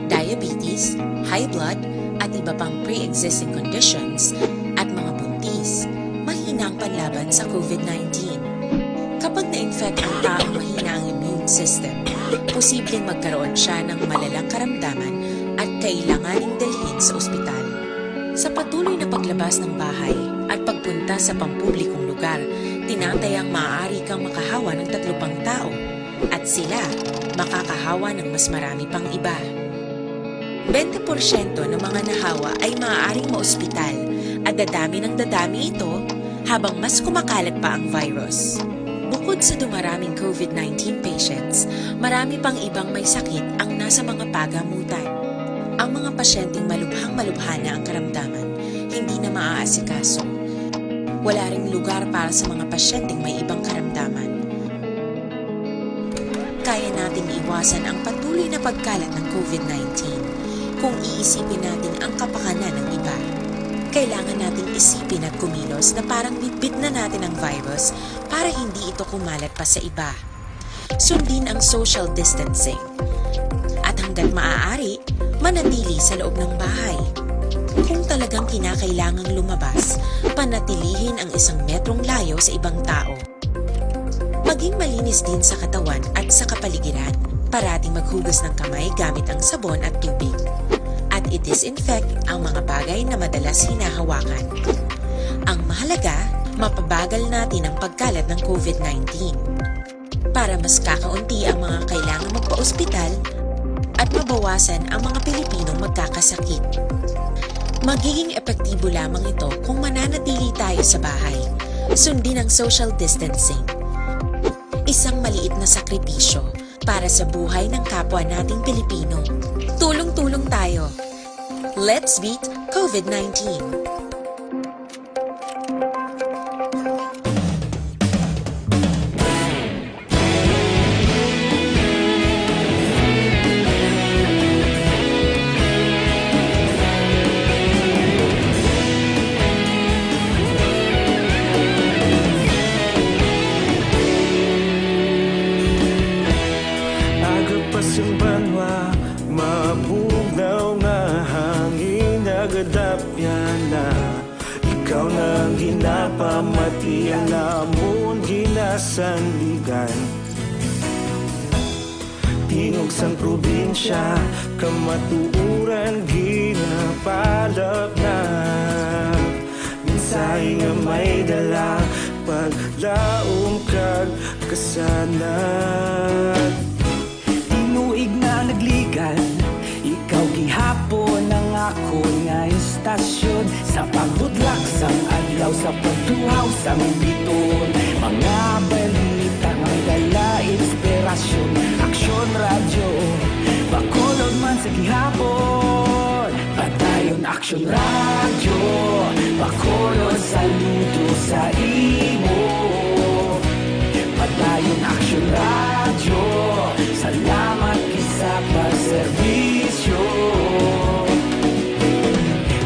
diabetes, high blood, at iba pang pre-existing conditions, at mga buntis, mahina ang panlaban sa COVID nineteen. Kapag na-infect ang taong mahina ang immune system, posibleng magkaroon siya ng malalang karamdaman at kailanganing dalhin sa ospital. Sa patuloy na paglabas ng bahay at pagpunta sa pampublikong lugar, tinatayang maaari kang makahawa ng tatlo pang tao at sila makakahawa ng mas marami pang iba. Bente porsyento ng mga nahawa ay maaaring maospital at dadami ng dadami ito habang mas kumakalat pa ang virus. Bukod sa dumaraming COVID nineteen patients, marami pang ibang may sakit ang nasa mga pagamutan. Ang mga pasyenteng malubhang-malubha na ang karamdaman, hindi na maaasikaso. Wala ring lugar para sa mga pasyenteng may ibang karamdaman. Kaya nating iwasan ang patuloy na pagkalat ng COVID nineteen kung iisipin natin ang kapakanan ng iba. Kailangan nating isipin at kumilos na parang bitbit na natin ang virus para hindi ito kumalat pa sa iba. Sundin ang social distancing. At hanggat maaari, manatili sa loob ng bahay. Kung talagang kinakailangang lumabas, panatilihin ang isang metrong layo sa ibang tao. Maging malinis din sa katawan at sa kapaligiran. Parating maghugas ng kamay gamit ang sabon at tubig. At i-disinfect ang mga bagay na madalas hinahawakan. Ang mahalaga, mapabagal natin ang pagkalat ng COVID nineteen. Para mas kakaunti ang mga kailangang magpa-ospital at mabawasan ang mga Pilipinong magkakasakit. Magiging epektibo lamang ito kung mananatili tayo sa bahay. Sundin ang social distancing. Isang maliit na sakripisyo para sa buhay ng kapwa nating Pilipino. Tulong-tulong tayo. Let's beat COVID nineteen. Aga pa sing banwa, mabu- Sanligan. Tingog sang probinsya, kamatuoran ginapalapnag. Mensahe nga may dala, paglaom kag kasanag. Tinuig na nagligan, ikaw gihapon ang akon nga istasyon. Sa pagbudlak sang adlaw, sa pagtuhaw sang biton, mga balita may dala inspirasyon. Aksyon Radyo, Bacolod man sa gihapon. Padayon Aksyon Radyo, Bacolod, saludo sa imo. Padayon Aksyon Radyo, salamat kisa pa serbisyo.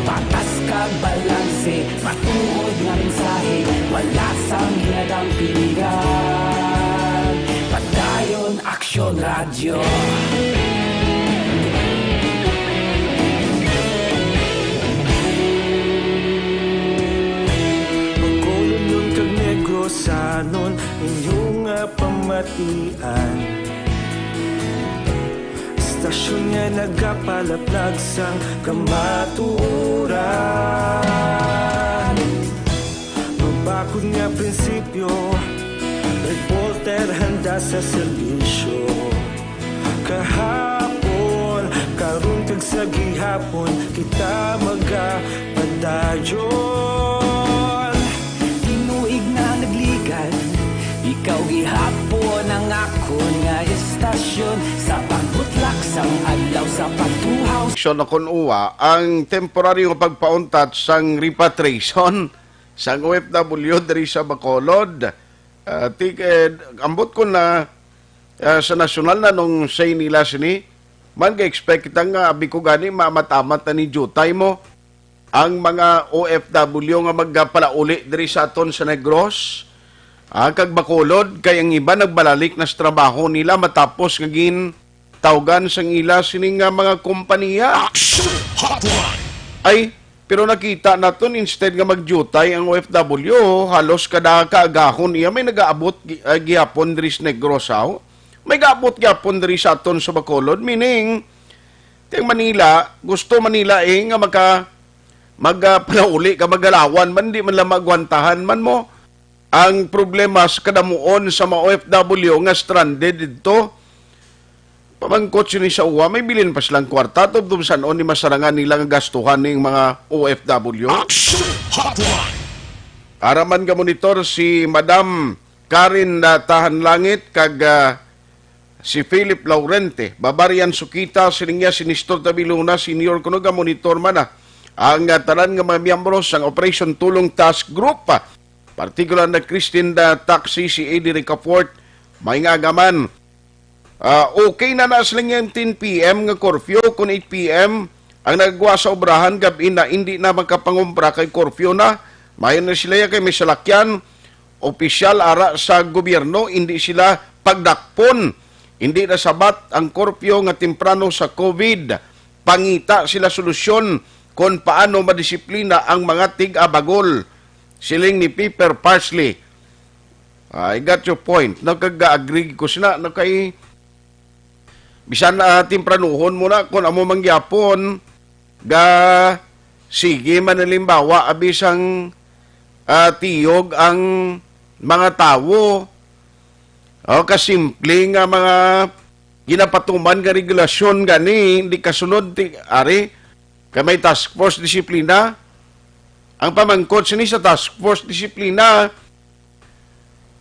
Patas kag balanse, matuod nga mensahe, wala sang ginadampingan. Padayon Aksyon Radyo. Bacolodnon kag Negrosanon, inyo nga pamatian. Istasyon nga nagapalaplag sang kamatuoran. Mabakod nga prinsipyo, reporter handa sa serbisyo. Kahapon, karon kag sa gihapon, kita magapadayon. Tinuig na nagligan, ikaw gihapon ang akon nga istasyon. Sa pagbutlak sang adlaw, sa pagtuhaw. Aksyon o kon uwa, ang temporaryo nga pagpauntat sang repatriation sang O F W diri sa Bacolod. Ah, ti-, eh, ambot ko na, ah, sa nasyonal na nung say nila sini, man ga-expect kita nga abi ko gani maamat-amat na ni jutay mo ang mga O F W nga magpalauli diri sa aton sa Negros, ah, kag Bacolod, kay ang iba nagbalalik na sa trabaho nila matapos nga gintawgan sang ila sini nga mga kompanya. Action Hotline! Ay, pero nakita naton, instead nga magjutay ang O F W, halos kada kaagahon iya may nagaabot gi-, ah, gihapon diri sa Negros, aw. May gaabot gihapon diri sa aton sa Bacolod, meaning, ti ang Manila, gusto Manila, eh, nga maka-, mag, ah, palauli ka, magalawan man, di man lang maagwantahan man mo. Ang problema sa kadamuon sa mga O F W nga stranded didto, pamangkot sini sa uwa, may bilin pa silang kwarta, tubtob san-o ni masarangan nila nga gastuhan ning mga O F W? Action Hotline! Ara man ga monitor si Madam Karen, ah, Tahan Langit kag, ah, si Philip Laurente. Babarian sukita sining iya si Nestor Tabiluna Senior, kuno ga monitor man, ah, ang, ah, tanan nga mga miyembro sang Operation Tulong Task Group, ah, partikular na Christine, ah, Taxi, si Eddie Ricafort, may nga agaman. Ah, okay na na sila nga ten P M nga curfew, kung eight P M ang nagwa sa obrahan, gab-i na indi na makapangumpra kay curfew na. Mayo na sila ya kay may salakyan, opisyal ara sa gobyerno, indi sila pagdakpon. Indi na sabat ang curfew nga temprano sa COVID. Pangita sila solusyon kon paano madisiplina ang mga tig-abagol. Siling ni Piper Parsley. Ah, I got your point. No, kag agree ko sina, no, kay bisan, ah, tempranuhon mo na, kung amo man gyapon, ga, sige man, halimbawa, abi sang, ah, tiyog ang mga tawo. O, kasimple nga mga ginapatuman nga regulasyon gani, hindi kasunod, ti, ari, kay may task force disiplina. Ang pamangkot sini sa task force disiplina,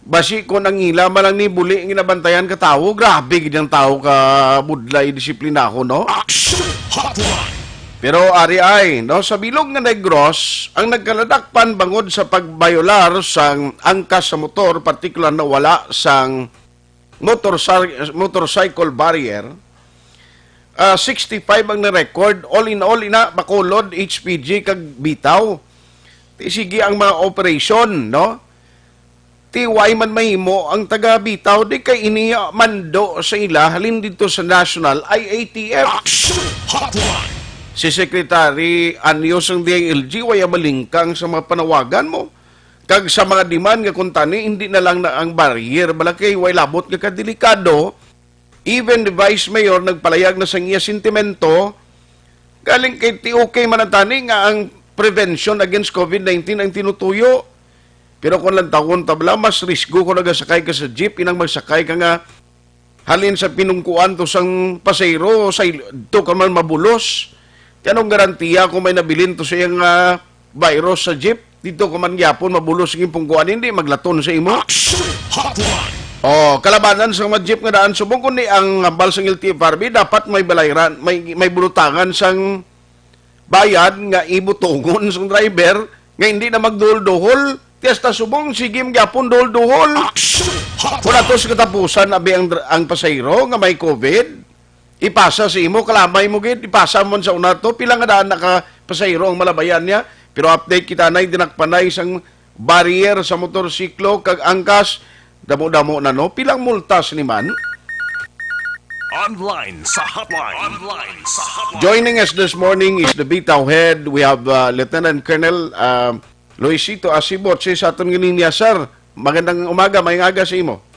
basi kon ang ila man lang ni buli nga nabantayan ka tawo, grabe gid ang tawo ka budlay disiplinahon, no? Action Hotline! Pero ari ay, no, sa bilog nga Negros, ang nagkaladakpan bangod sa pagbayolar sang angkas sa motor, partikular na wala sang motorcy-, motorcycle barrier, ah, sixty-five ang na-record. All in all, ina, Bacolod, H P G, kag Bitaw. Ti sige ang mga operation, no? Ti way man mahimo ang taga Bitaw, di kay ini mando sa ila, halin dito sa National I A T F. Action Hotline! Si Secretary Anyo sang D I L G, waya malingkang sa mga panawagan mo. Kag sa mga demand nga kuntani, hindi na lang na ang barrier, bala kay way labot nga kadelikado. Even the Vice Mayor nagpalayag na sang iya sentimento. Galing kay ti okay man ang tani nga ang prevention against COVID nineteen ang tinutuyo. Pero kung lantawon ta bala, mas risgo kung nagasakay ka sa jeep, inang magsakay ka nga halin sa pinungkuan to sang pasahero, sa il-, to ka man mabulos. Ti anong garantiya kung may nabilin to sa iyang, ah, virus sa jeep? Dito ka man gyapon mabulos ang pungkuan, hindi maglaton sa imo. Action Hotline. Oh, kalabanan sa mga jeep nga daan subong kundi ang hambal sang L T F R B, dapat may balayran, may, may bulutangan sang bayad nga ibutongon sang driver nga hindi na magduhol-duhol. Ti hasta subong, sige man gyapon duhol-duhol. Action Hotline. Wala to sa katapusan, abi ang dr-, ang pasahero nga may COVID. Ipasa sa imo, kalamay mo gid, ipasa mo sa una to. Pila nga daan na ka pasahero ang malabayan niya. Pero update kita na, dinakpanay sang barrier sa motorsiklo kag angkas. Damo-damo na, no? Pilang multas ni man? Online sa hotline. Online sa hotline. Joining us this morning is the Bitaw Head. We have, uh, Lieutenant Colonel, uh, Luisito Asibot. Si sa aton ganinya, sir. Magandang umaga, may aga sa imo.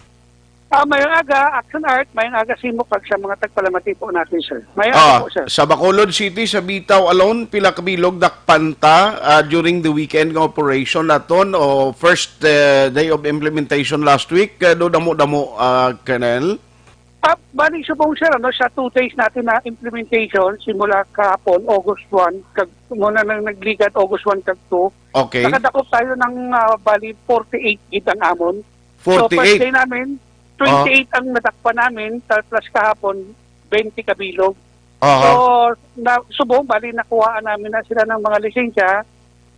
Ah, may aga, Action Art, may aga sa imo kag sa mga tagpalamati po natin, sir. May aga Ah, po, sir. Sa Bacolod City, sa Bitaw alone, pila ka bilog dakpan ta, ah, during the weekend nga operation naton o first, eh, day of implementation last week, eh, do damo-damo, ah, Colonel? Ah, bali, subong, sir, ano, sa two days natin na implementation, simula kahapon, August one, kag, muna nang nagligad, August one kag two, Okay. Nakadakop tayo ng, ah, bali, forty-eight gid ang amon. So, first Forty-eight. Day namin, Ah. twenty-eight ang nadakpan namin, ta-, plus kahapon, twenty ka bilog. Aha. So, na, subong, bali, nakuhaan namin na sila ng mga lisensya,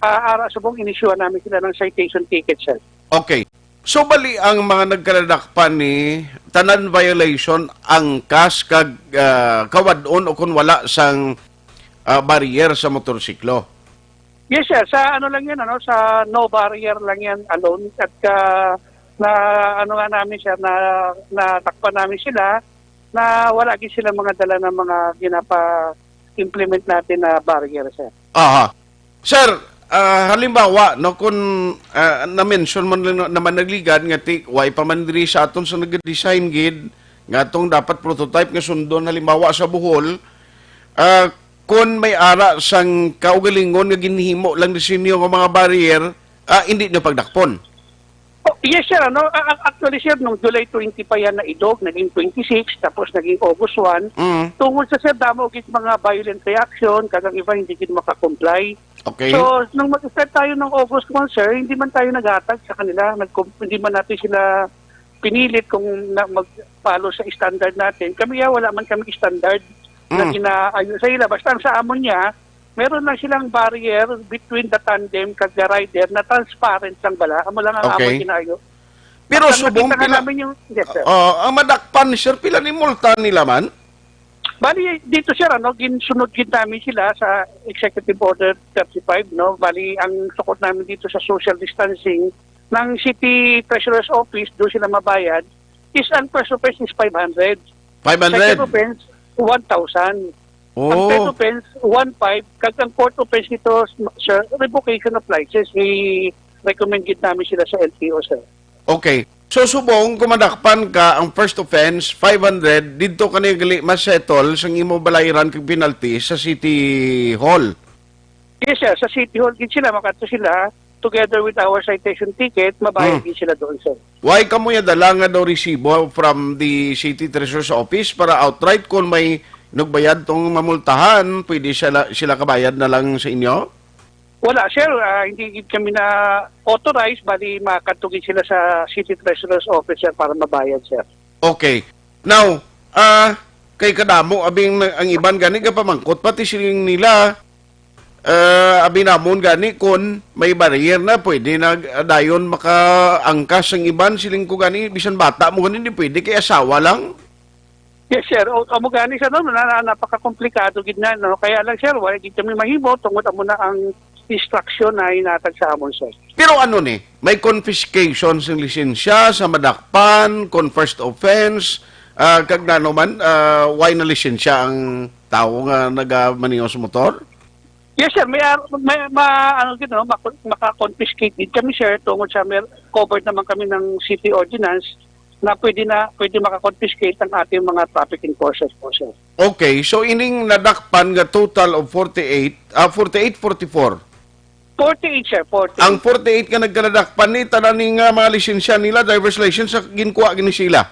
ah, ara subong, inisyuhan namin sila ng citation ticket, sir. Okay. So, bali ang mga nagkaladakpan ni tanan violation, angkas kag, ah, kawad-on o kung wala sang, ah, barrier sa motorsiklo? Yes, sir. Sa ano lang yan, ano, sa no barrier lang yan alone. At, ah, na, ano nga namin, sir, na, natakpan namin sila na wala gid sila mga dala ng mga ginapa-implement natin na barrier, sir. Aha. Sir, ah, halimbawa, no, kung, ah, na-mention mo lang naman nagligad nga ti, way pa man diri sa aton sa nag-design gid, nga atong dapat prototype nga sundon, halimbawa sa Bohol, ah, kung may ara sang kaugalingon nga ginhimo lang ni sinyo nga mga barrier, ah, hindi nyo pagdakpon? Oh, yes, sir. Ano, a-, a-, actually, sir, nung July twenty pa yan na idog, naging twenty-six, tapos naging August one. Mm. Tungod sa, sir, damo gid mga violent reaction, kag ang iba hindi gid makakomply. Okay. So, nung mag-start tayo ng August one, sir, hindi man tayo naghatag sa kanila, nagkom-, hindi man natin sila pinilit kung na, mag-follow sa standard natin. Kami, ah, wala man kami standard na Mm. ginaayo sa ila. Basta ang sa amon niya, meron lang silang barrier between the tandem kag the rider na transparent lang bala. Amo lang ang amon Okay. ginaayo. Pero Basta subong nakita nga pila-, namin yung, yes, sir. Oh, ang madakpan, sir, pila ni multa nila man? Bali, dito, sir, ano, ginsunod gid namin sila sa Executive Order thirty-five, no? Bali, ang sukot namin dito sa social distancing ng City Treasurer's Office, doon sila mabayad, is ang first offense is five hundred. Five hundred? Second offense, one thousand. Ang Oh. Third offense, one five. Kag ang fourth offense nito, sir, revocation of license. May recommend gid namin sila sa L T O, sir. Okay. So, subong, kung madakpan ka, ang first offense, five hundred, didto ka na gali ma-settle sang imo balayran kag penalty sa City Hall. Yes, sir. Sa City Hall gid sila, makadto sila, together with our citation ticket, mabayad Hmm. gid sila doon, sir. Why kamo ya dala nga daw resibo from the City Treasurer's Office para outright kung may nagbayad tong mamultahan, pwede sila, sila kabayad na lang sa inyo? Wala, sir. Ah, hindi gid kami na authorized, bali makadto gid sila sa City Treasurer's Office, sir, para mabayad, sir. Okay. Now, ah, kay kadamo, abing na-, ang iban gani gapamangkot, pati siling nila, ah, abi namon gani, kun may barrier na, pwede na, ah, dayon makaangkas ang iban, siling ko gani, bisan bata mo gani, di pwede, kay asawa lang. Yes, sir. O, amo gani, sir, no? Na, na, napakakomplikado gid na, no? Kaya lang, sir, wala gid kami mahimo tungod amo na ang instruction na inatag sa amon, sir. Pero ano ni? May confiscation sa lisensya sa madakpan, kung first offense, ah, kag nano man, ah, why na lisensya ang tawo nga nagamaneho sa motor? Yes, sir. May, ar- may ma, ano, gid, no, mako- maka-confiscate din kami, sir, tungod sa may, covered naman kami ng city ordinance na pwede na pwede maka-confiscate ang ating mga traffic enforcers po, sir. Okay, so ining nadakpan nga total of forty-eight, ah, forty-eight, forty-four. Forty-eight, sir. Forty-eight. Ang forty-eight nga nagkanadakpan ni tanan ni nga mga lisensya nila, driver's license, sa ginkuha gini sila.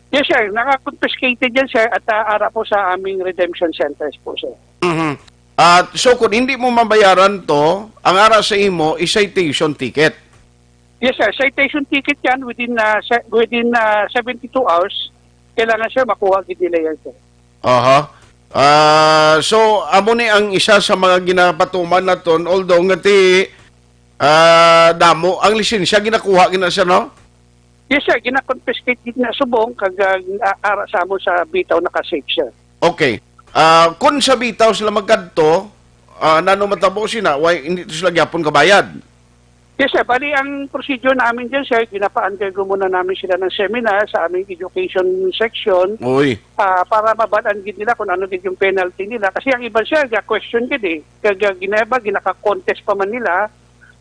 Yes, sir. Naka-confiscated yan, sir, at ah, ara po sa aming redemption centers po, sir. Mhm. At so kung hindi mo mabayaran to, ang ara sa imo is citation ticket. Yes, sir. Citation ticket yan within ah, se- within ah, seventy-two hours. Kailangan, sir, makuha gid nila yan, sir. Aha. Ah, so amo ni ang isa sa mga ginapatuman naton, although nga ti ah, damo ang lisensya ginakuha gina, sir, no? Yes, sir. Gina-confiscate gid na subong kag ah, ara sa amon sa bitaw naka-safe, sir. Okay. Ah, kung sa bitaw sila magkadto, ah, nano matabo sina, why hindi to sila gyapon kabayad? Yes, sir. Bali, ang procedure namin dyan, sir, ginapa-undergo muna namin sila ng seminar sa aming education section Uy. ah, para mabalaan gid nila kung ano gid yung penalty nila. Kasi ang iba, sir, ga-question gid eh. Kag ah, ginaba, ginaka-contest pa man nila.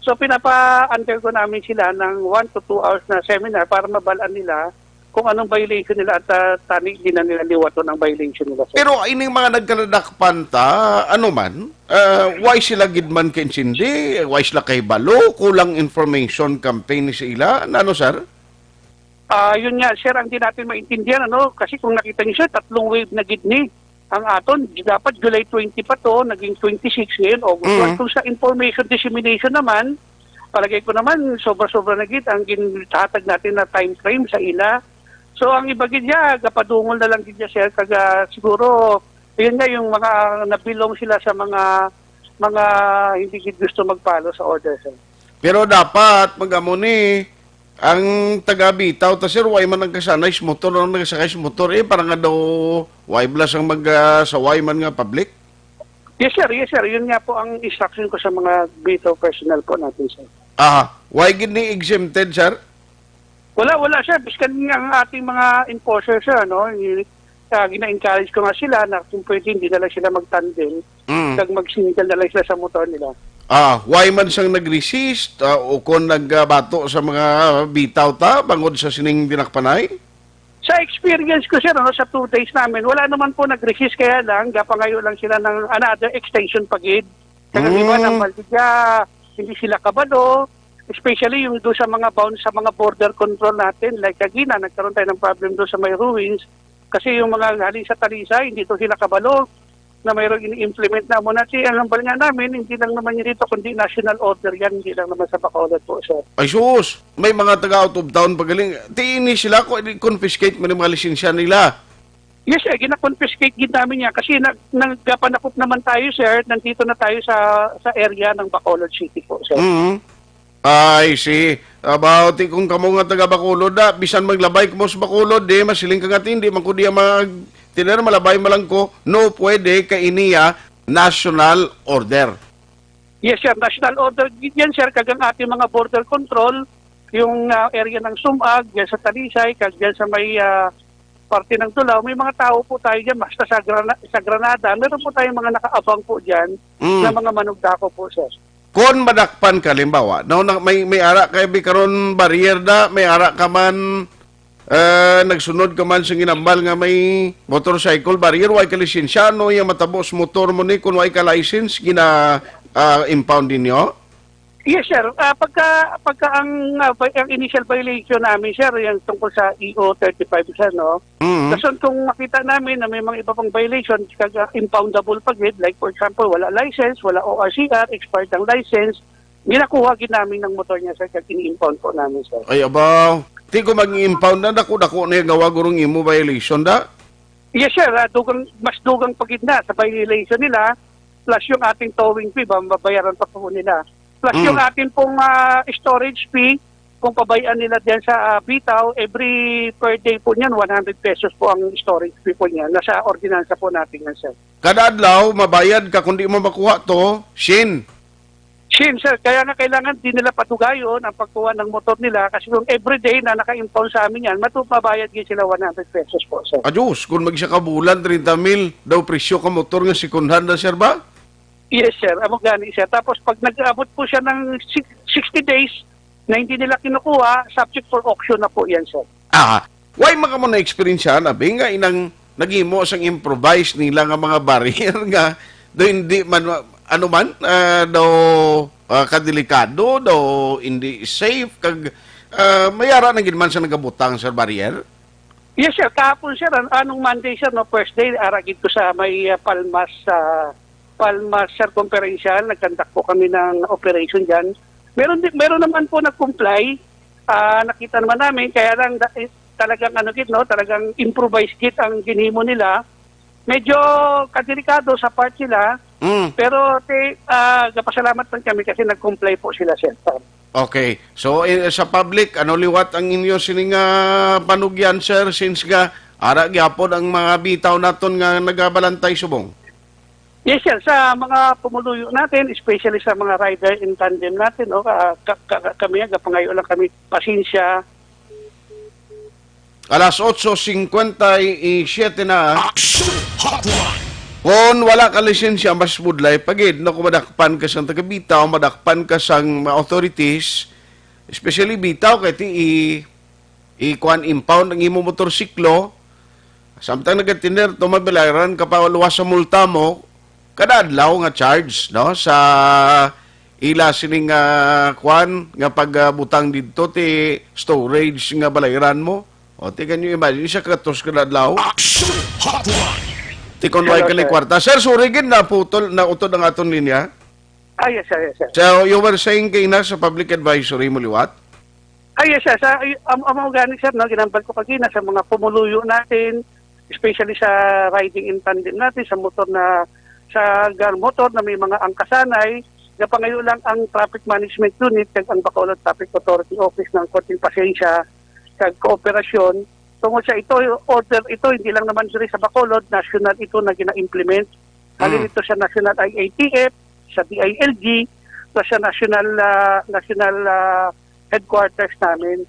So, pinapa-undergo namin sila ng one to two hours na seminar para mabalaan nila kung anong violation nila at ah, tani din na nila liwaton ang violation nila, sir. Pero ining mga nagkanadakpan ta, ano man, ah, why sila gid man kaintindi? Why sila kahibalo? Kulang information campaign ni sa ila? Nano, sir? Ah, yun nga, sir, ang di natin maintindihan, ano, kasi kung nakita niyo, sir, tatlong wave na gid ni ang aton. Dapat July twenty pa to, naging twenty-six ngayon, August Mhm. one. Kung sa information dissemination naman, palagay ko naman, sobra-sobra na gid ang ginhatag natin na time frame sa ila. So, ang iba gid niya, gapadungol na lang gid niya, sir, kaga siguro, yun nga, yung mga nabilong sila sa mga mga hindi gid gusto mag-follow sa order, sir. Pero dapat magamo ni ang taga-bitaw ta, sir, why man nagkasanay sa motor, ang nagsakay sa motor, eh, para nga daw why blas ang mag ah, sa why man nga public? Yes, sir. Yes, sir. Yun nga po ang instruction ko sa mga bitaw personnel po natin, sir. Ah, why gid ni exempted, sir? Wala, wala, sir. Biskan nga ang ating mga enforcer, sir, ano, i- ah, gina-encourage ko nga sila na kung pwede, hindi na lang sila mag-tandem. Mm. Kag mag-single na lang sila sa motor nila. Ah, why man sang nag-resist ah, o kon nagbato sa mga bitaw ta bangod sa sining dinakpanay? Sa experience ko, sir, ano, sa two days namin, wala naman po nag-resist, kaya lang, gapangayo lang sila ng another extension pa gid. Sa Mm. iba ng Maldiga, hindi sila kabalo, especially yung doon sa mga bound, sa mga border control natin, like kagina, nagkaroon tayo ng problem doon sa may ruins, kasi yung mga galing sa Talisay, hindi to sila kabalo na mayroong ini-implement na mo. Nati, ang hambal nga namin, hindi lang naman yun dito, kundi national order yan, hindi lang naman sa Bacolod po, sir. Ay sus, may mga taga out of town pagaling. Ti ini sila ko confiscate man ang mga lisensya nila. Yes, sir, gina-confiscate gid namin yan kasi nag nagpanakop naman tayo, sir. Nandito na tayo sa sa area ng Bacolod City po, sir. Mhm. I see. About ti kung kamo nga taga Bacolod da, bisan maglabay kamo sa Bacolod, di masiling ka nga ti, hindi man ko diya mag tiner malabay man lang ko, no pwede kay iniya national order. Yes, sir. National order gid yan, sir. Kag ang ating mga border control, yung ah, area ng Sumag, dyan sa Talisay, kag dyan sa may ah, parte ng Tulao, may mga tao po tayo dyan. Basta sa, Grana- sa Granada, meron po tayong mga nakaabang po dyan Mm. na mga manugdako po, sir. Kon madakpan ka, halimbawa, no, na, may, may ara kay bi karon barrier da, may ara ka man, eh, nagsunod ka man sa ginambal nga may motorcycle barrier, way ka lisensya, no, yung matabo sa motor mo ni, kung way ka license, gina, ah, impound ninyo? Yes, sir. Ah, pagka pagka ang ah, vi- ang initial violation namin, sir, yung tungkol sa E O thirty-five, sir, no. Mhm. Kason kung makita namin na may mga iba pang violation, kag ah, impoundable pa gid, like for example, wala license, wala O R C R, expired ang license, ginakuha gid namin ng motor niya, sir, kag ini-impound po namin, sir. Ay, abaw. Ti ko mag-impound na, dako-dako na yung gawa gurong imo violation da. Yes, sir. Ah, dugang, mas dugang pa gid na sa violation nila, plus yung ating towing fee, ba, mabayaran pa po nila. Plus Mm. yung ating pong ah, storage fee, kung pabayaan nila diyan sa ah, bitaw, every per day po niyan, one hundred pesos po ang storage fee po niyan. Nasa ordinansa po natin yan, sir. Kada adlaw, mabayad ka, kung di mo makuha to, sin. Shin, sir, kaya nga kailangan di nila padugayon ang pagkuha ng motor nila kasi kung everyday na naka-impound sa amin yan, matu mabayad din sila one hundred pesos po, sir. Adios, kung magsaka bulan, treinta mil daw presyo ka motor nga second hand na, sir, ba? Yes, sir. Amo gani, sir. Tapos pag nag-abot po siya ng six- sixty days na hindi nila kinukuha, subject for auction na po yan, sir. Ah, why man kamo na-experiencehan, abi, nga inang naghimo sang improvise nila nga mga barrier nga do hindi man, ano man, ah, do, ah, kadelikado, do hindi safe, kag, ah, may ara na gid man sa nagabutang sa barrier? Yes, sir. Kahapon, sir, an- anong Monday, sir, no, first day, ara gid ko sa may, ah, Palmas, sa Palmas Circumferential, nagkandak po kami ng operation diyan. Meron din, meron naman po nag-comply. Ah, nakita naman namin, kaya lang da- eh, talagang ano gid, no, talagang improvise gid ang ginhimo nila. Medyo kadelikado sa part sila, Mm. pero te, ah, gapasalamat man kami kasi nag-comply po sila, sir. Okay. So, eh, sa public, ano liwat ang inyo sining, ah, panugyan, sir, since nga ara gyapon ang mga bitaw naton nga nagabalantay subong? Yes, sir. Sa mga pumuluyo natin, especially sa mga rider in tandem natin, no, ka, ka, ka- kami, gapangayo lang kami, pasensya. Alas otso cincuenta y siete na. Action Hotline. Kon wala ka lisensya, mas budlay pa gid, no, kung madakpan ka sang taga-bitaw, madakpan ka sang mga authorities, especially bitaw, kay ti i, i kuan, impound ang imo motorsiklo, samtang nagatiner to, mabayaran ka pa luwas sa multa mo, kada adlaw nga charge, no, sa ila sining, ah, kuan nga pagbutang didto ti storage nga balayran mo. O, ti, can you imagine, isa ka gatos kada adlaw? Action Hotline. Ti kon way Hello, ka ni sir. Kwarta. Sir, sorry gid, naputol, nautod ang aton linya. Ah, yes, sir, yes, sir. So, you were saying kay na sa public advisory mo liwat? Ah, yes, sir. Sa, ay, am-, amo gani, sir, no, ginambal ko kagina sa mga pumuluyo natin, especially sa riding in tandem natin, sa motor na, sa gar motor na may mga angkasanay, napangayo lang ang Traffic Management Unit kag ang Bacolod Traffic Authority Office ng konting pasensya kag kooperasyon. Tungod sa ito, order ito, hindi lang naman diri sa Bacolod, national ito na gina-implement. Halin Mm. ito sa national I A T F, sa D I L G, sa, sa national, ah, national, ah, headquarters namin.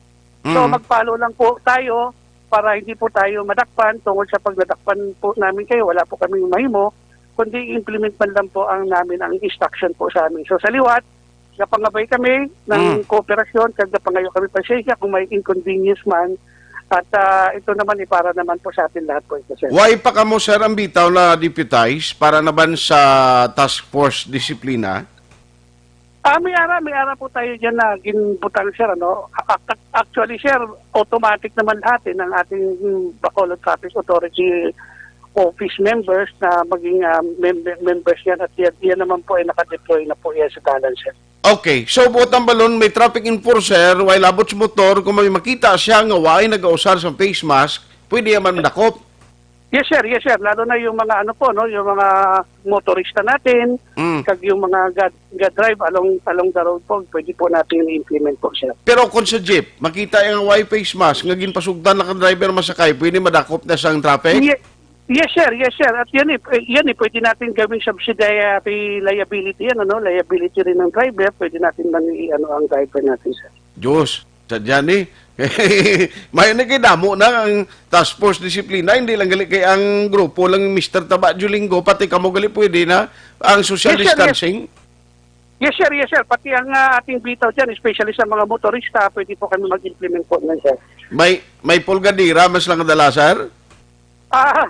So, Mm. mag-follow lang po tayo para hindi po tayo madakpan. Tungod sa pagdadakpan po namin kayo, wala po kaming mahimo, kundi i-implement man lang po ang namin, ang instruction po sa amin. So, sa liwat, gapangabay kami ng Mm. kooperasyon, kag gapangayo kami pasensya kung may inconvenience man. At, ah, ito naman, eh, para naman po sa atin lahat po ito, sir. Why pa kamo, sir, ang bitaw na deputize para naman sa task force disiplina? Ah, may ara, may ara po tayo dyan na ginbutang, sir, ano? Ac-, ac-, actually, sir, automatic naman lahat, eh, ng ating, hmm, Bacolod Traffic Authority office members na maging, ah, mem-, members yan at yan, yan naman po ay nakadeploy na po yan sa dalan, sir. Okay, so buot ang balon, may traffic enforcer, while abot sa motor, kung may makita siya nga way nagausar sa face mask, pwede yan man madakop. Yes, sir. Yes, sir. Lalo na yung mga ano po, no, yung mga motorista natin, Mm. kag yung mga ga-, ga-drive along, along the road po, pwede po natin i-implement po, sir. Pero kung sa jeep, makita yung way face mask, nga ginpasugdan na ka driver masakay, pwede madakop na sang traffic? Ye-, yes, sir. Yes, sir. At yan eh, eh, yan eh, pwede natin gawing subsidiary liability yan, ano, liability rin ng driver, pwede natin man i-, ano, ang driver natin, sir. Diyos, sadya ni. May nagidamo na ang task force disiplina, hindi lang gali kay ang grupo lang, Mister Taba Julingo, pati kamo gali pwede na ang social Yes, sir, yes. distancing. Yes, sir, yes, sir. Pati ang, ah, ating bitaw dyan, especially sa mga motorista, pwede po kami mag-implement po nun, sir. May, may pulgadira, mas lang dala, sir? Ah,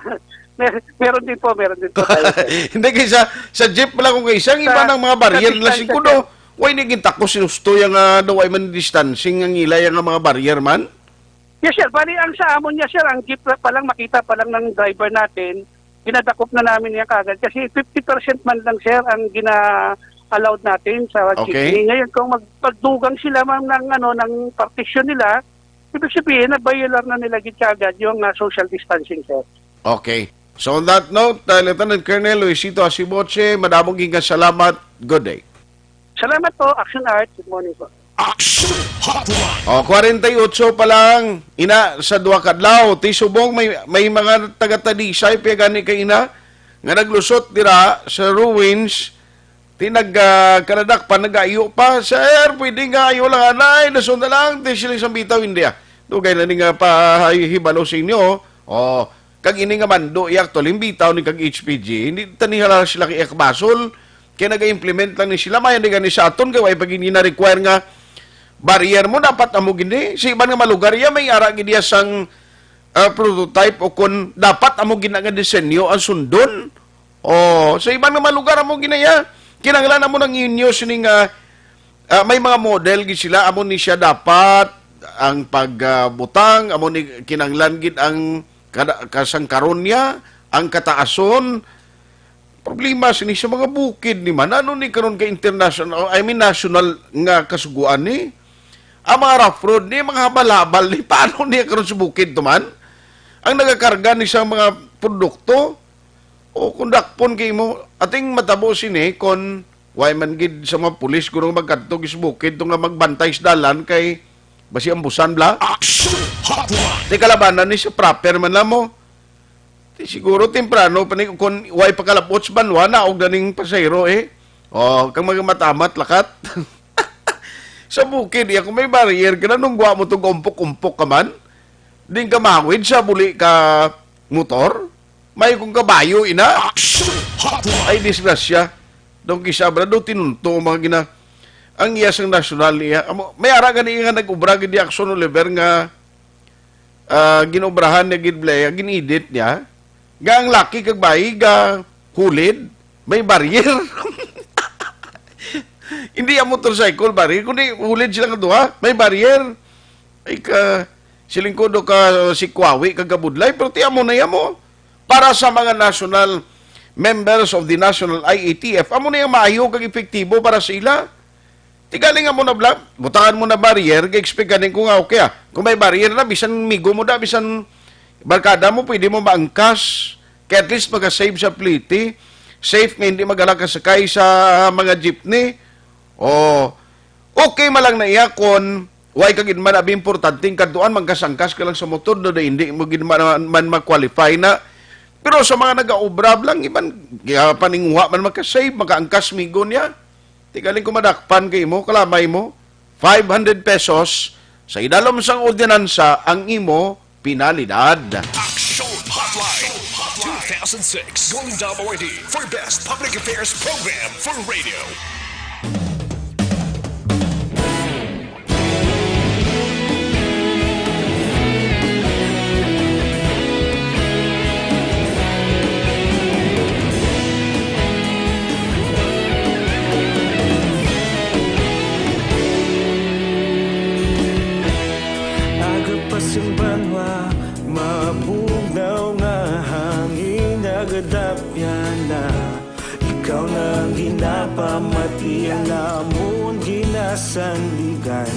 mer-, meron din po, meron din po tayo, sir. Hindi, kaysa sa jeep lang kung kaysa, ang iba Sa, ng mga barrier sa na distansya, singkudo. sir. Way ni gintakos, sinusto yung, ah, daw ay man distancing ang ila yung mga barrier man? Yes, sir. Bali, ang sa amon niya, sir, ang jeep pa lang, makita pa lang ng driver natin, ginadakop na namin niya kagad. Kasi fifty percent man lang, sir, ang gina-allowed natin sa Okay. jeepney. Ngayon, kung mag-, magdugang sila, ma'am, ng, ano, ng partition nila, ibig sabihin, na-violar na nila gid kagad yung, ah, social distancing, sir. Okay. So on that note, uh, Lieutenant Colonel Luisito Asiboche, madamo gid nga salamat. Good day. Salamat po, Action Art. Good morning po. Action Hotline. O, kwarenta y otso pa lang, ina, sa duha ka adlaw. Ti subong may, may mga taga-Talisay, pia gani kay ina, nga naglusot dira sa ruins, ti nag, ah, kanadak pa, nag-ayo pa. Sir, pwede nga ayo lang, anay, nasunod na lang, ti sila isang bitaw, hindi ah. Dugay na ni nga pahibalo sa inyo. O, kag ini nga mando, i-actually, bitaw ni kag H P G, hindi tanihala sila kay Ekbasol. Kay naga-implement lang ni sila, may gani sa aton, kay way pa gid na-require nga barrier mo, dapat amo gini. Sa iban nga mga lugar, iya may ara gid iya sang, ah, prototype o kon dapat amo gid na nga disenyo ang sundon. O, sa iban nga mga lugar, amo gid na iya. Kinahanglan amo nang inyo sini nga, ah, may mga model gid sila, amo ni siya dapat ang pagbutang, amo ni kinahanglan gid ang kada-, kasangkaron niya, ang kataason. Problema sini sa mga bukid ni man. Ano ni karon ka international, I mean national nga kasuguan ni? Ang mga rough road ni, mga habal-habal ni, paano niya karon sa bukid to man? Ang nagakarga ni sa mga produkto, o kung dakpon kay mo, ating matabo sini kon why man gid sa mga pulis kuno magkadto sa bukid to nga magbantay sa dalan kay basi ambusan bla. Action Hotline! Di kalabanan ni sa proper man lang mo. Di siguro temprano pa ni, kung way pakalabot sa banwa, naog na ning pasahero, eh. O, kang mga matamat, lakat. Sa bukid, iya, kung may barrier ka na, nung gwa mo to, umpok-umpok ka man, di ka mahawid sa buli ka motor. May kung kabayo, ina. Action Hotline! Ay, disgrasya. Daw kisabra, daw tinunto, mga gina-, ang iya sang nasyonal niya. Amo, may ara gani nga nag-ubra gid ni Action Oliver nga ah, ginobrahan niya gid, Blea, gin-edit niya. Nga ang laki kag bayi ga hulid, may barrier. Hindi ang motorcycle barrier, kundi hulid sila nga duha, may barrier. Ay ka, siling ko do ka si Kwawi kag Kabudlay, pero ti amo na iya mo. Para sa mga national members of the National I A T F, amo na yung maayo kag epektibo para sa ila. Ti gali nga mo na bla-, butangan mo na barrier, ga-expect ganin ko nga okay, ah. Kung may barrier na, bisan migo mo da, bisan barkada mo, pwede mo maangkas. Kaya at least maga-save sa pliti. Safe nga hindi magala ka sakay sa mga jeepney. O, okay man lang na iya kon way ka gid man abi importanteng kadtuan, mangkas-angkas ka lang sa motor, do, do hindi mo gid man, man ma-qualify na. Pero sa mga nagaobra lang, iban, kaya paninguha man maka-save, makaangkas migo niya. Ti galing ko madakpan kay mo, kalamay mo, five hundred pesos sa idalom sang ordinansa ang imo penalidad. Action Hotline two thousand six Golden Dome Awardee for Best Public Affairs Program for Radio. Aga pa sing banwa, mabugnaw nga hangin, nagadapyan na. Ikaw na ang ginapamati, ang amon ginasandigan.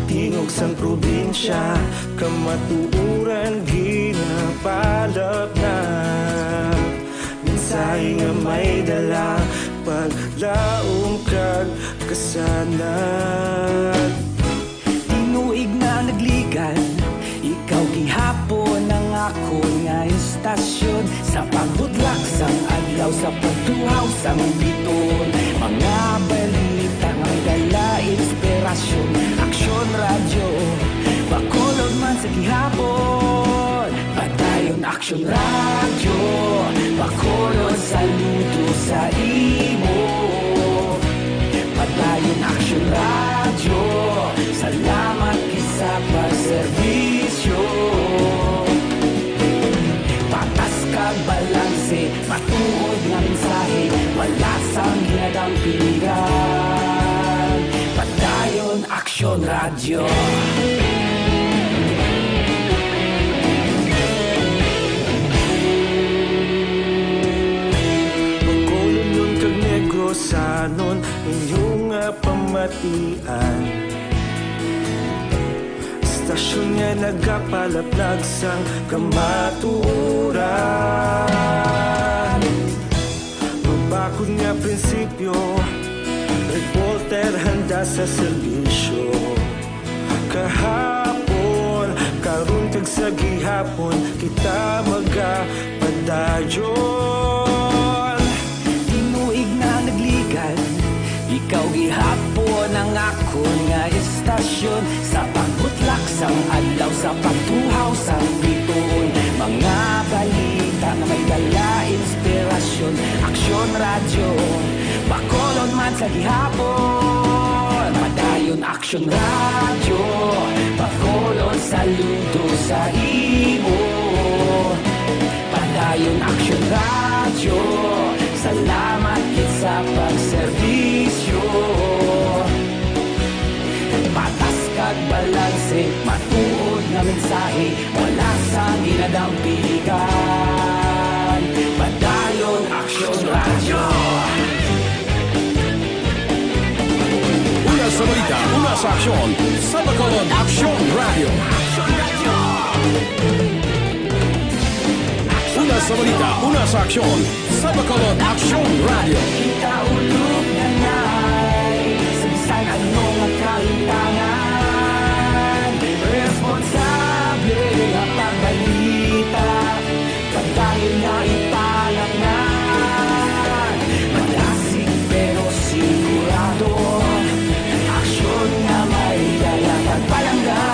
Tingog sang probinsya, kamatuoran ginapalapnap. Mensahe nga may dala, paglaom kag kasanag. Tinuig na nagligan, ikaw gihapon ang akon nga istasyon. Sa pagbudlak sang adlaw, sa pagtuhaw sang bituon, mga balita nga may dala inspirasyon. Aksyon Radyo, Bacolod man sa gihapon. Padayon Aksyon Radyo, Bacolod, saludo sa imo. Padayon Aksyon Radyo, salamat gid sa pagserbisyo. Patas kag balanse, matuod nga mensahe, wala sang ginadampingan. Padayon Aksyon Radyo. Bacolodnon kag Negrosanon, inyo nga pamatian. Istasyon nga nagapalaplag sang kamatuoran. Mabakod nga prinsipyo, reporter handa sa serbisyo. Kahapon, karon kag sa gihapon, kita magapadayon. Tinuig na nagligan, ikaw gihapon ang akon nga istasyon. Sa pagbutlak sang adlaw, sa pagtuhaw sang bituon, mga balita nga may dala inspirasyon. Aksyon Radyo, Bacolod man sa gihapon. Padayon Aksyon Radyo, Bacolod saludo sa imo. Padayon Aksyon Radyo, salamat gid sa pagserbisyo. Patas kag balanse, matuod nga mensahe, wala sang ginadampigan. Padayon Aksyon Radyo. Una sa balita, una sa aksyon, sa Bacolod Aksyon Radyo. Una sa balita, una sa aksyon, sa Bacolod Aksyon Radyo. Kita ulog na nai sa bisan ano nga kalintangan. Responsable nga pagbalita, padayon nga ipalangnan. Madasig pero sigurado, aksyon nga may dala kag palangga.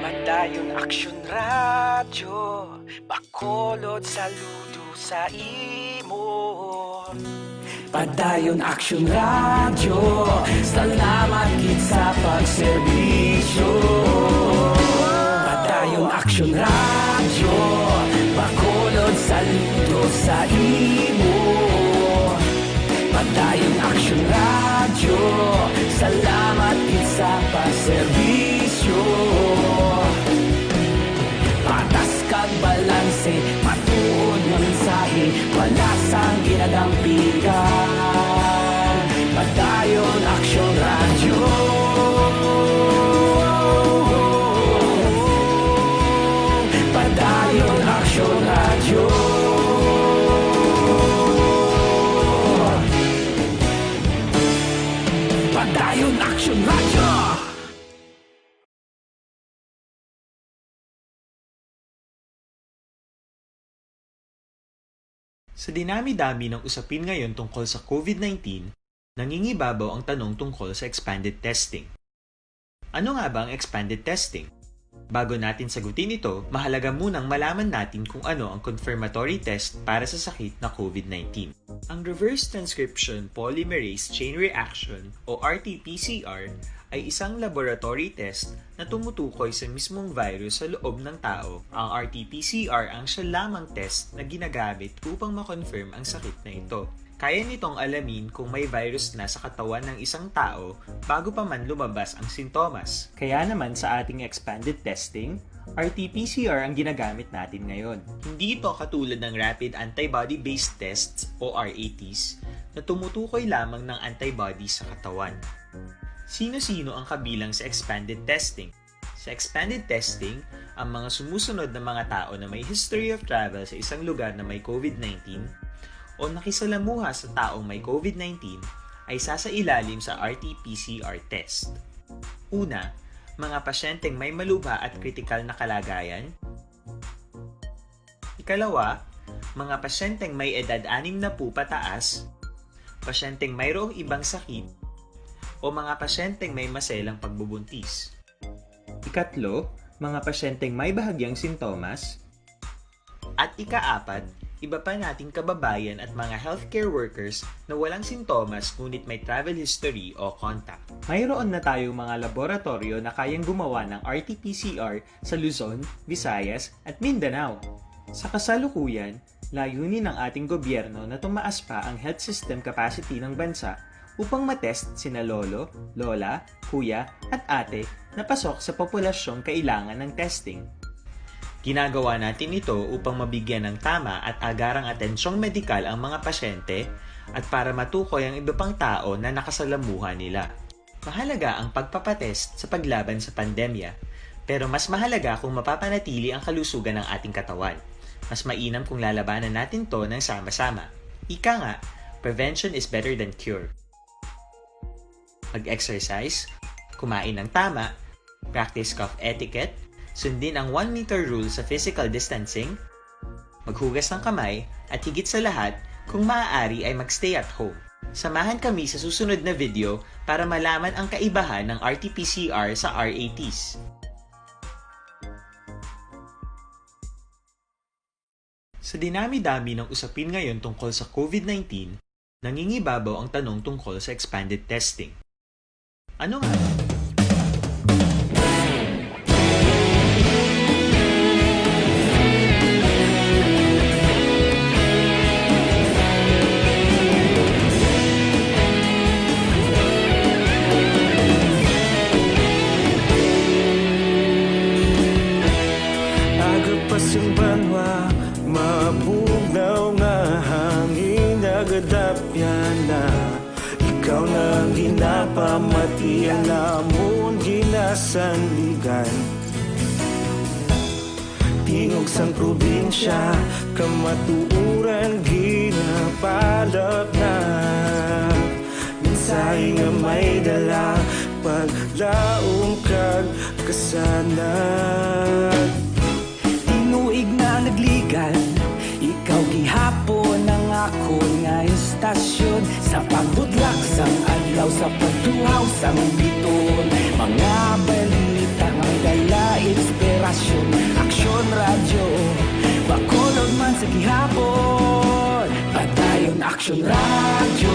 Padayon Aksyon Radyo, Bacolod saludo sa imo. Padayon Aksyon Radyo, salamat gid sa pagserbisyo. Padayon Aksyon Radyo, Bacolod saludo sa imo. Padayon Aksyon Radyo, salamat gid sa pagserbisyo. Patas kag balanse, matuod nga mensahe, wala sang ginadampigan. Padayon Aksyon Radyo. Padayon Aksyon Radyo. Padayon Aksyon Radyo. Sa dinami-dami ng usapin ngayon tungkol sa COVID nineteen, nangingibabaw ang tanong tungkol sa expanded testing. Ano nga ba ang expanded testing? Bago natin sagutin ito, mahalaga munang malaman natin kung ano ang confirmatory test para sa sakit na COVID nineteen. Ang reverse transcription polymerase chain reaction o R T P C R ay isang laboratory test na tumutukoy sa mismong virus sa loob ng tao. Ang R T P C R ang siya lamang test na ginagamit upang ma-confirm ang sakit na ito. Kaya nitong alamin kung may virus na sa katawan ng isang tao bago pa man lumabas ang sintomas. Kaya naman sa ating expanded testing, R T P C R ang ginagamit natin ngayon. Hindi ito katulad ng rapid antibody-based tests o R A Ts na tumutukoy lamang ng antibody sa katawan. Sino-sino ang kabilang sa expanded testing? Sa expanded testing, ang mga sumusunod na mga tao na may history of travel sa isang lugar na may COVID nineteen o nakisalamuha sa taong may COVID nineteen ay sasailalim sa R T P C R test. Una, mga pasyenteng may malubha at kritikal na kalagayan. Ikalawa, mga pasyenteng may edad anim na po pataas, pasyenteng mayroong ibang sakit, o mga pasyenteng may maselang pagbubuntis. Ikatlo, mga pasyenteng may bahagyang sintomas. At ikaapat, iba pa nating kababayan at mga healthcare workers na walang sintomas ngunit may travel history o contact. Mayroon na tayong mga laboratoryo na kayang gumawa ng R T P C R sa Luzon, Visayas, at Mindanao. Sa kasalukuyan, layunin ng ating gobyerno na tumaas pa ang health system capacity ng bansa upang matest sina lolo, lola, kuya, at ate na pasok sa populasyong kailangan ng testing. Ginagawa natin ito upang mabigyan ng tama at agarang atensyong medikal ang mga pasyente at para matukoy ang iba pang tao na nakasalamuha nila. Mahalaga ang pagpapatest sa paglaban sa pandemya, pero mas mahalaga kung mapapanatili ang kalusugan ng ating katawan. Mas mainam kung lalabanan natin to ng sama-sama. Ika nga, prevention is better than cure. Mag-exercise, kumain ng tama, practice cough etiquette, sundin ang one meter rule sa physical distancing, maghugas ng kamay, at higit sa lahat, kung maaari ay mag-stay at home. Samahan kami sa susunod na video para malaman ang kaibahan ng R T P C R sa R A Ts. Sa dinami-dami ng usapin ngayon tungkol sa COVID nineteen, nangingibabaw ang tanong tungkol sa expanded testing. Ano nga? Aga pa sing banwa, mabugnaw nga hangin, nagadapyan na. Ikaw na ang ginapamati, ang amon ginasandigan. Tingog sang probinsya, kamatuoran ginapalap na. Mensahe nga may dala, paglaom kag kasanag. Tinuig na nagligan, ikaw gihapon ang akon nga istasyon. Sa pagbutlak sang adlaw, sa pagtuhaw sang biton, mga balita nga may dala inspirasyon. Aksyon Radyo, Bacolod man sa gihapon. Padayon Aksyon Radyo,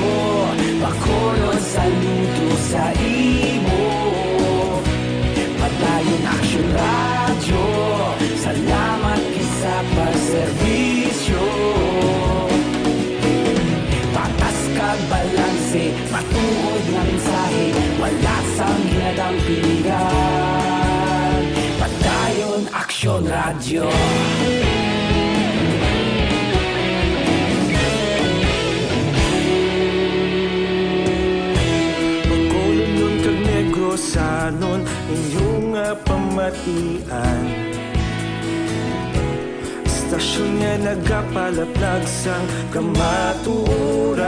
Bacolod, saludo sa imo. Padayon Aksyon Radyo, salamat gid sa pagserbisyo. Patas kag balanse, matuod nga mensahe, wala sang ginadampigan. Padayon Aksyon Radyo. Bacolodnon kag Negrosanon, inyo nga pamatian. Istasyon nga nagapalaplag sang kamatuoran.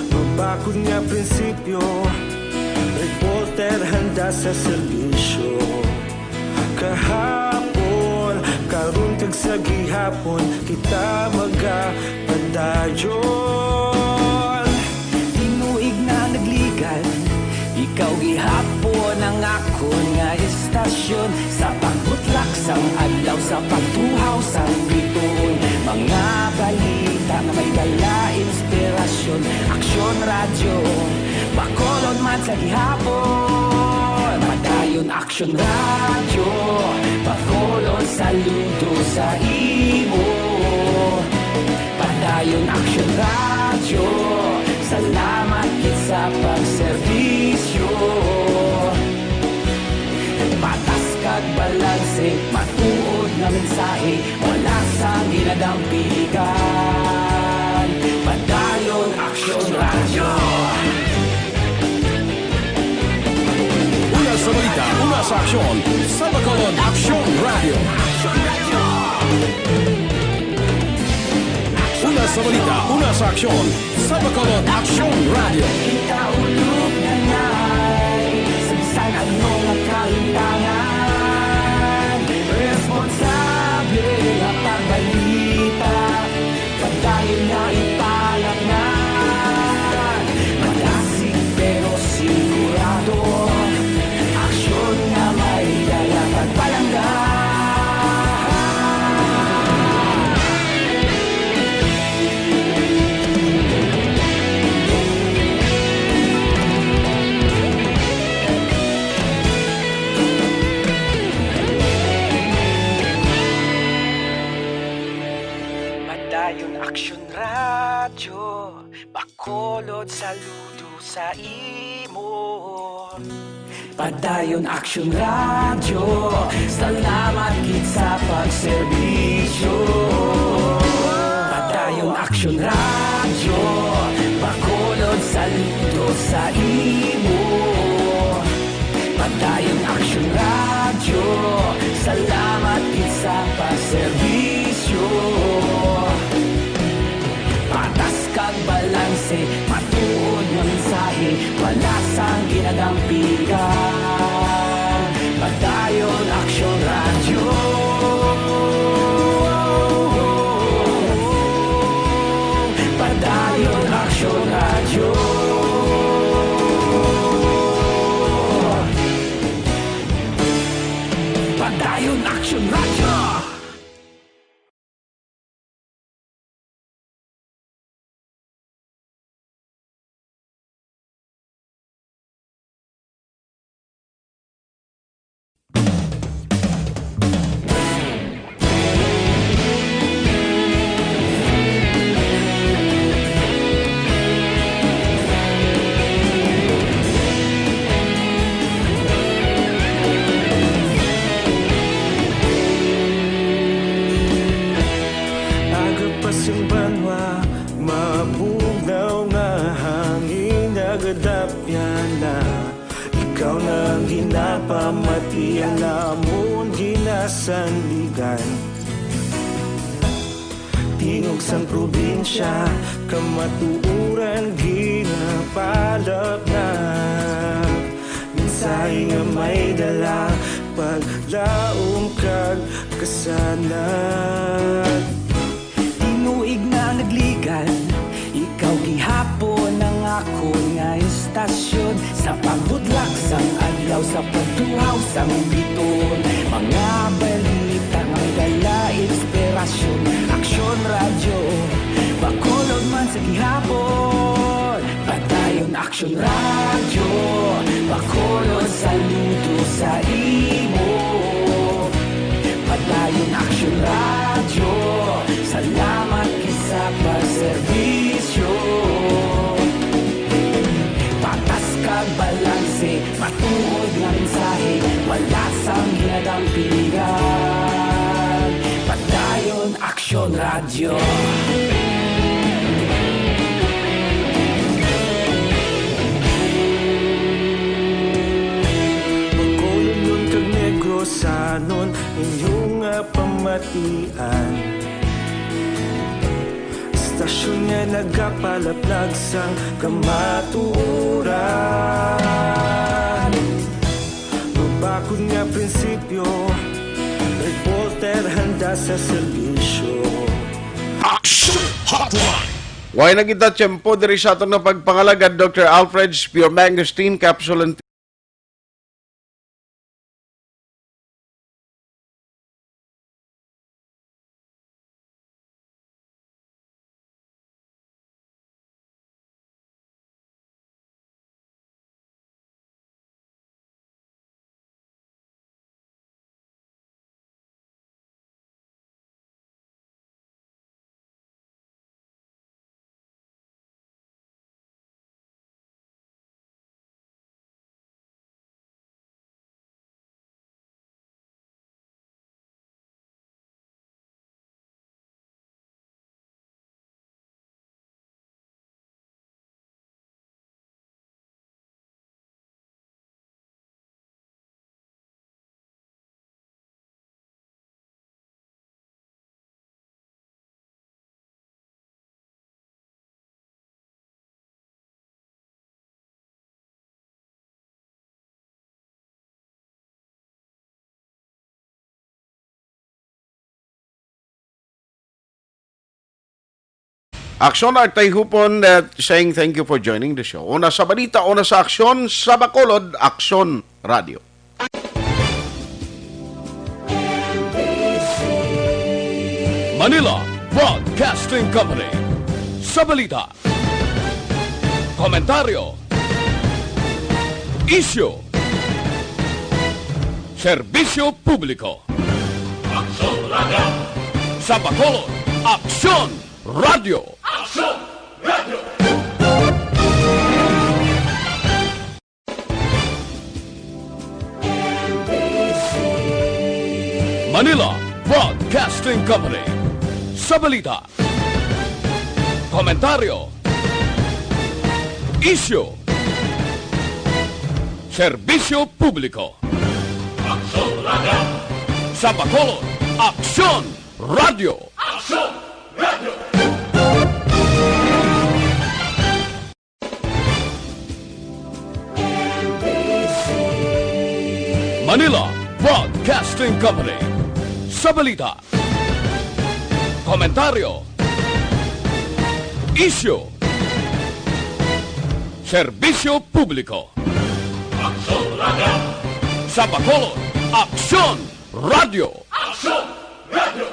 Mabakod nga prinsipyo, reporter handa sa serbisyo. Kahapon, karon kag sa gihapon, kita magapadayon. Tinuig na nagligan, ikaw gihapon ang akon nga istasyon. Sa pagbutlak sang adlaw, sa pagtuhaw sang biton, mga balita nga may dala inspirasyon. Aksyon Radyo, Bacolod man sa gihapon. Padayon Aksyon Radyo, Bacolod, saludo sa imo. Padayon Aksyon Radyo, salamat gid sa pagserbisyo. Patas kag balanse, matuod nga mensahe, wala sang ginadampigan. Padayon Aksyon Radyo. Una sa balita, una sa aksyon, sa Bacolod Aksyon Radyo. Una sa balita, una sa aksyon, sa Bacolod Aksyon Radyo. Kita ulog na ngay, sa bisan ano nga kalimtangan, responsable nga pagbalita. Padayon nga ipalangan, madasig pero sigurado, aksyon nga may dala pagpalangga. Padayon Aksyon Radyo, Bacolod, saludo sa imo. Padayon Aksyon Radyo, salamat gid sa pagserbisyo. Padayon Aksyon Radyo, Bacolod, saludo sa imo. Padayon Aksyon Radyo, salamat gid sa pagserbisyo. Patas kag balanse, matuod nga mensahe, wala sang ginadampigan. Padayon Aksyon Radyo. Ginapamati ang amon ginasandigan. Tingog sang probinsya, kamatuoran ginapalapnap. Mensahe nga may dala, paglaom kag kasanag. Tinuig na nagligan, ikaw gihapon ang akon nga istasyon. Sa pagbudlak sang adlaw, sa pagtuhaw sang biton, mga balita nga may dala inspirasyon. Aksyon Radyo, Bacolod man sa gihapon. Padayon Aksyon Radyo, Bacolod, saludo sa imo. Padayon Aksyon Radyo, salamat kay sa pagserbisyo. Patas kag balanse, matuod nga mensahe, wala sang hinadampingan. Padayon Aksyon Radyo. Bacolodnon kag Negrosanon, inyo nga pamatian. Istasyon nga nagapalaplag sang kamatuoran. Mabakod nga prinsipyo, reporter handa sa serbisyo. Action Hotline. Way na kita tiyempo diri sa aton nga pagpangalagad, Doctor Alfred's Pure Mangosteen Capsule and Aksyon at Tayhupon, uh, saying thank you for joining the show. Una sa balita, una sa aksyon, sa Bacolod, Aksyon Radio. Manila Broadcasting Company. Sa balita, komentaryo, isyu, serbisyo publiko. Aksyon Radio. Sa Bacolod, Aksyon Radio. Aksyon Radio. Manila Broadcasting Company. Sa balita, komentaryo, isyu, serbisyo publiko. Aksyon Radio. Sa Bacolod, Aksyon Radio. Aksyon Radio. Manila Broadcasting Company. Sa balita, komentaryo, isyu, serbisyo publiko. Aksyon Radio. Sa Bacolod, Aksyon Radio. Aksyon Radio.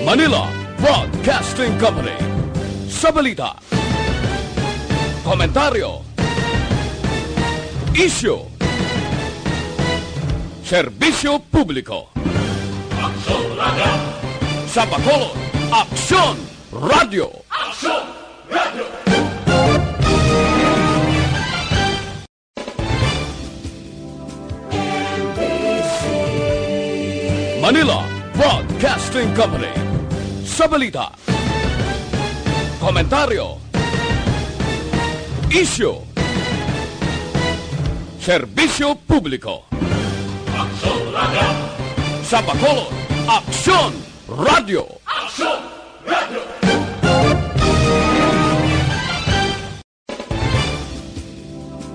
Manila Broadcasting Company. Sa balita, komentaryo, isyu, serbisyo publiko. Aksyon Radio. Sa Bacolod, Aksyon Radio. Aksyon Radio. Manila Broadcasting Company. Sa balita, Komentaryo. Isyu. Serbisyo publiko. Aksyon Radio. Sa Bacolod, Aksyon Radio. Aksyon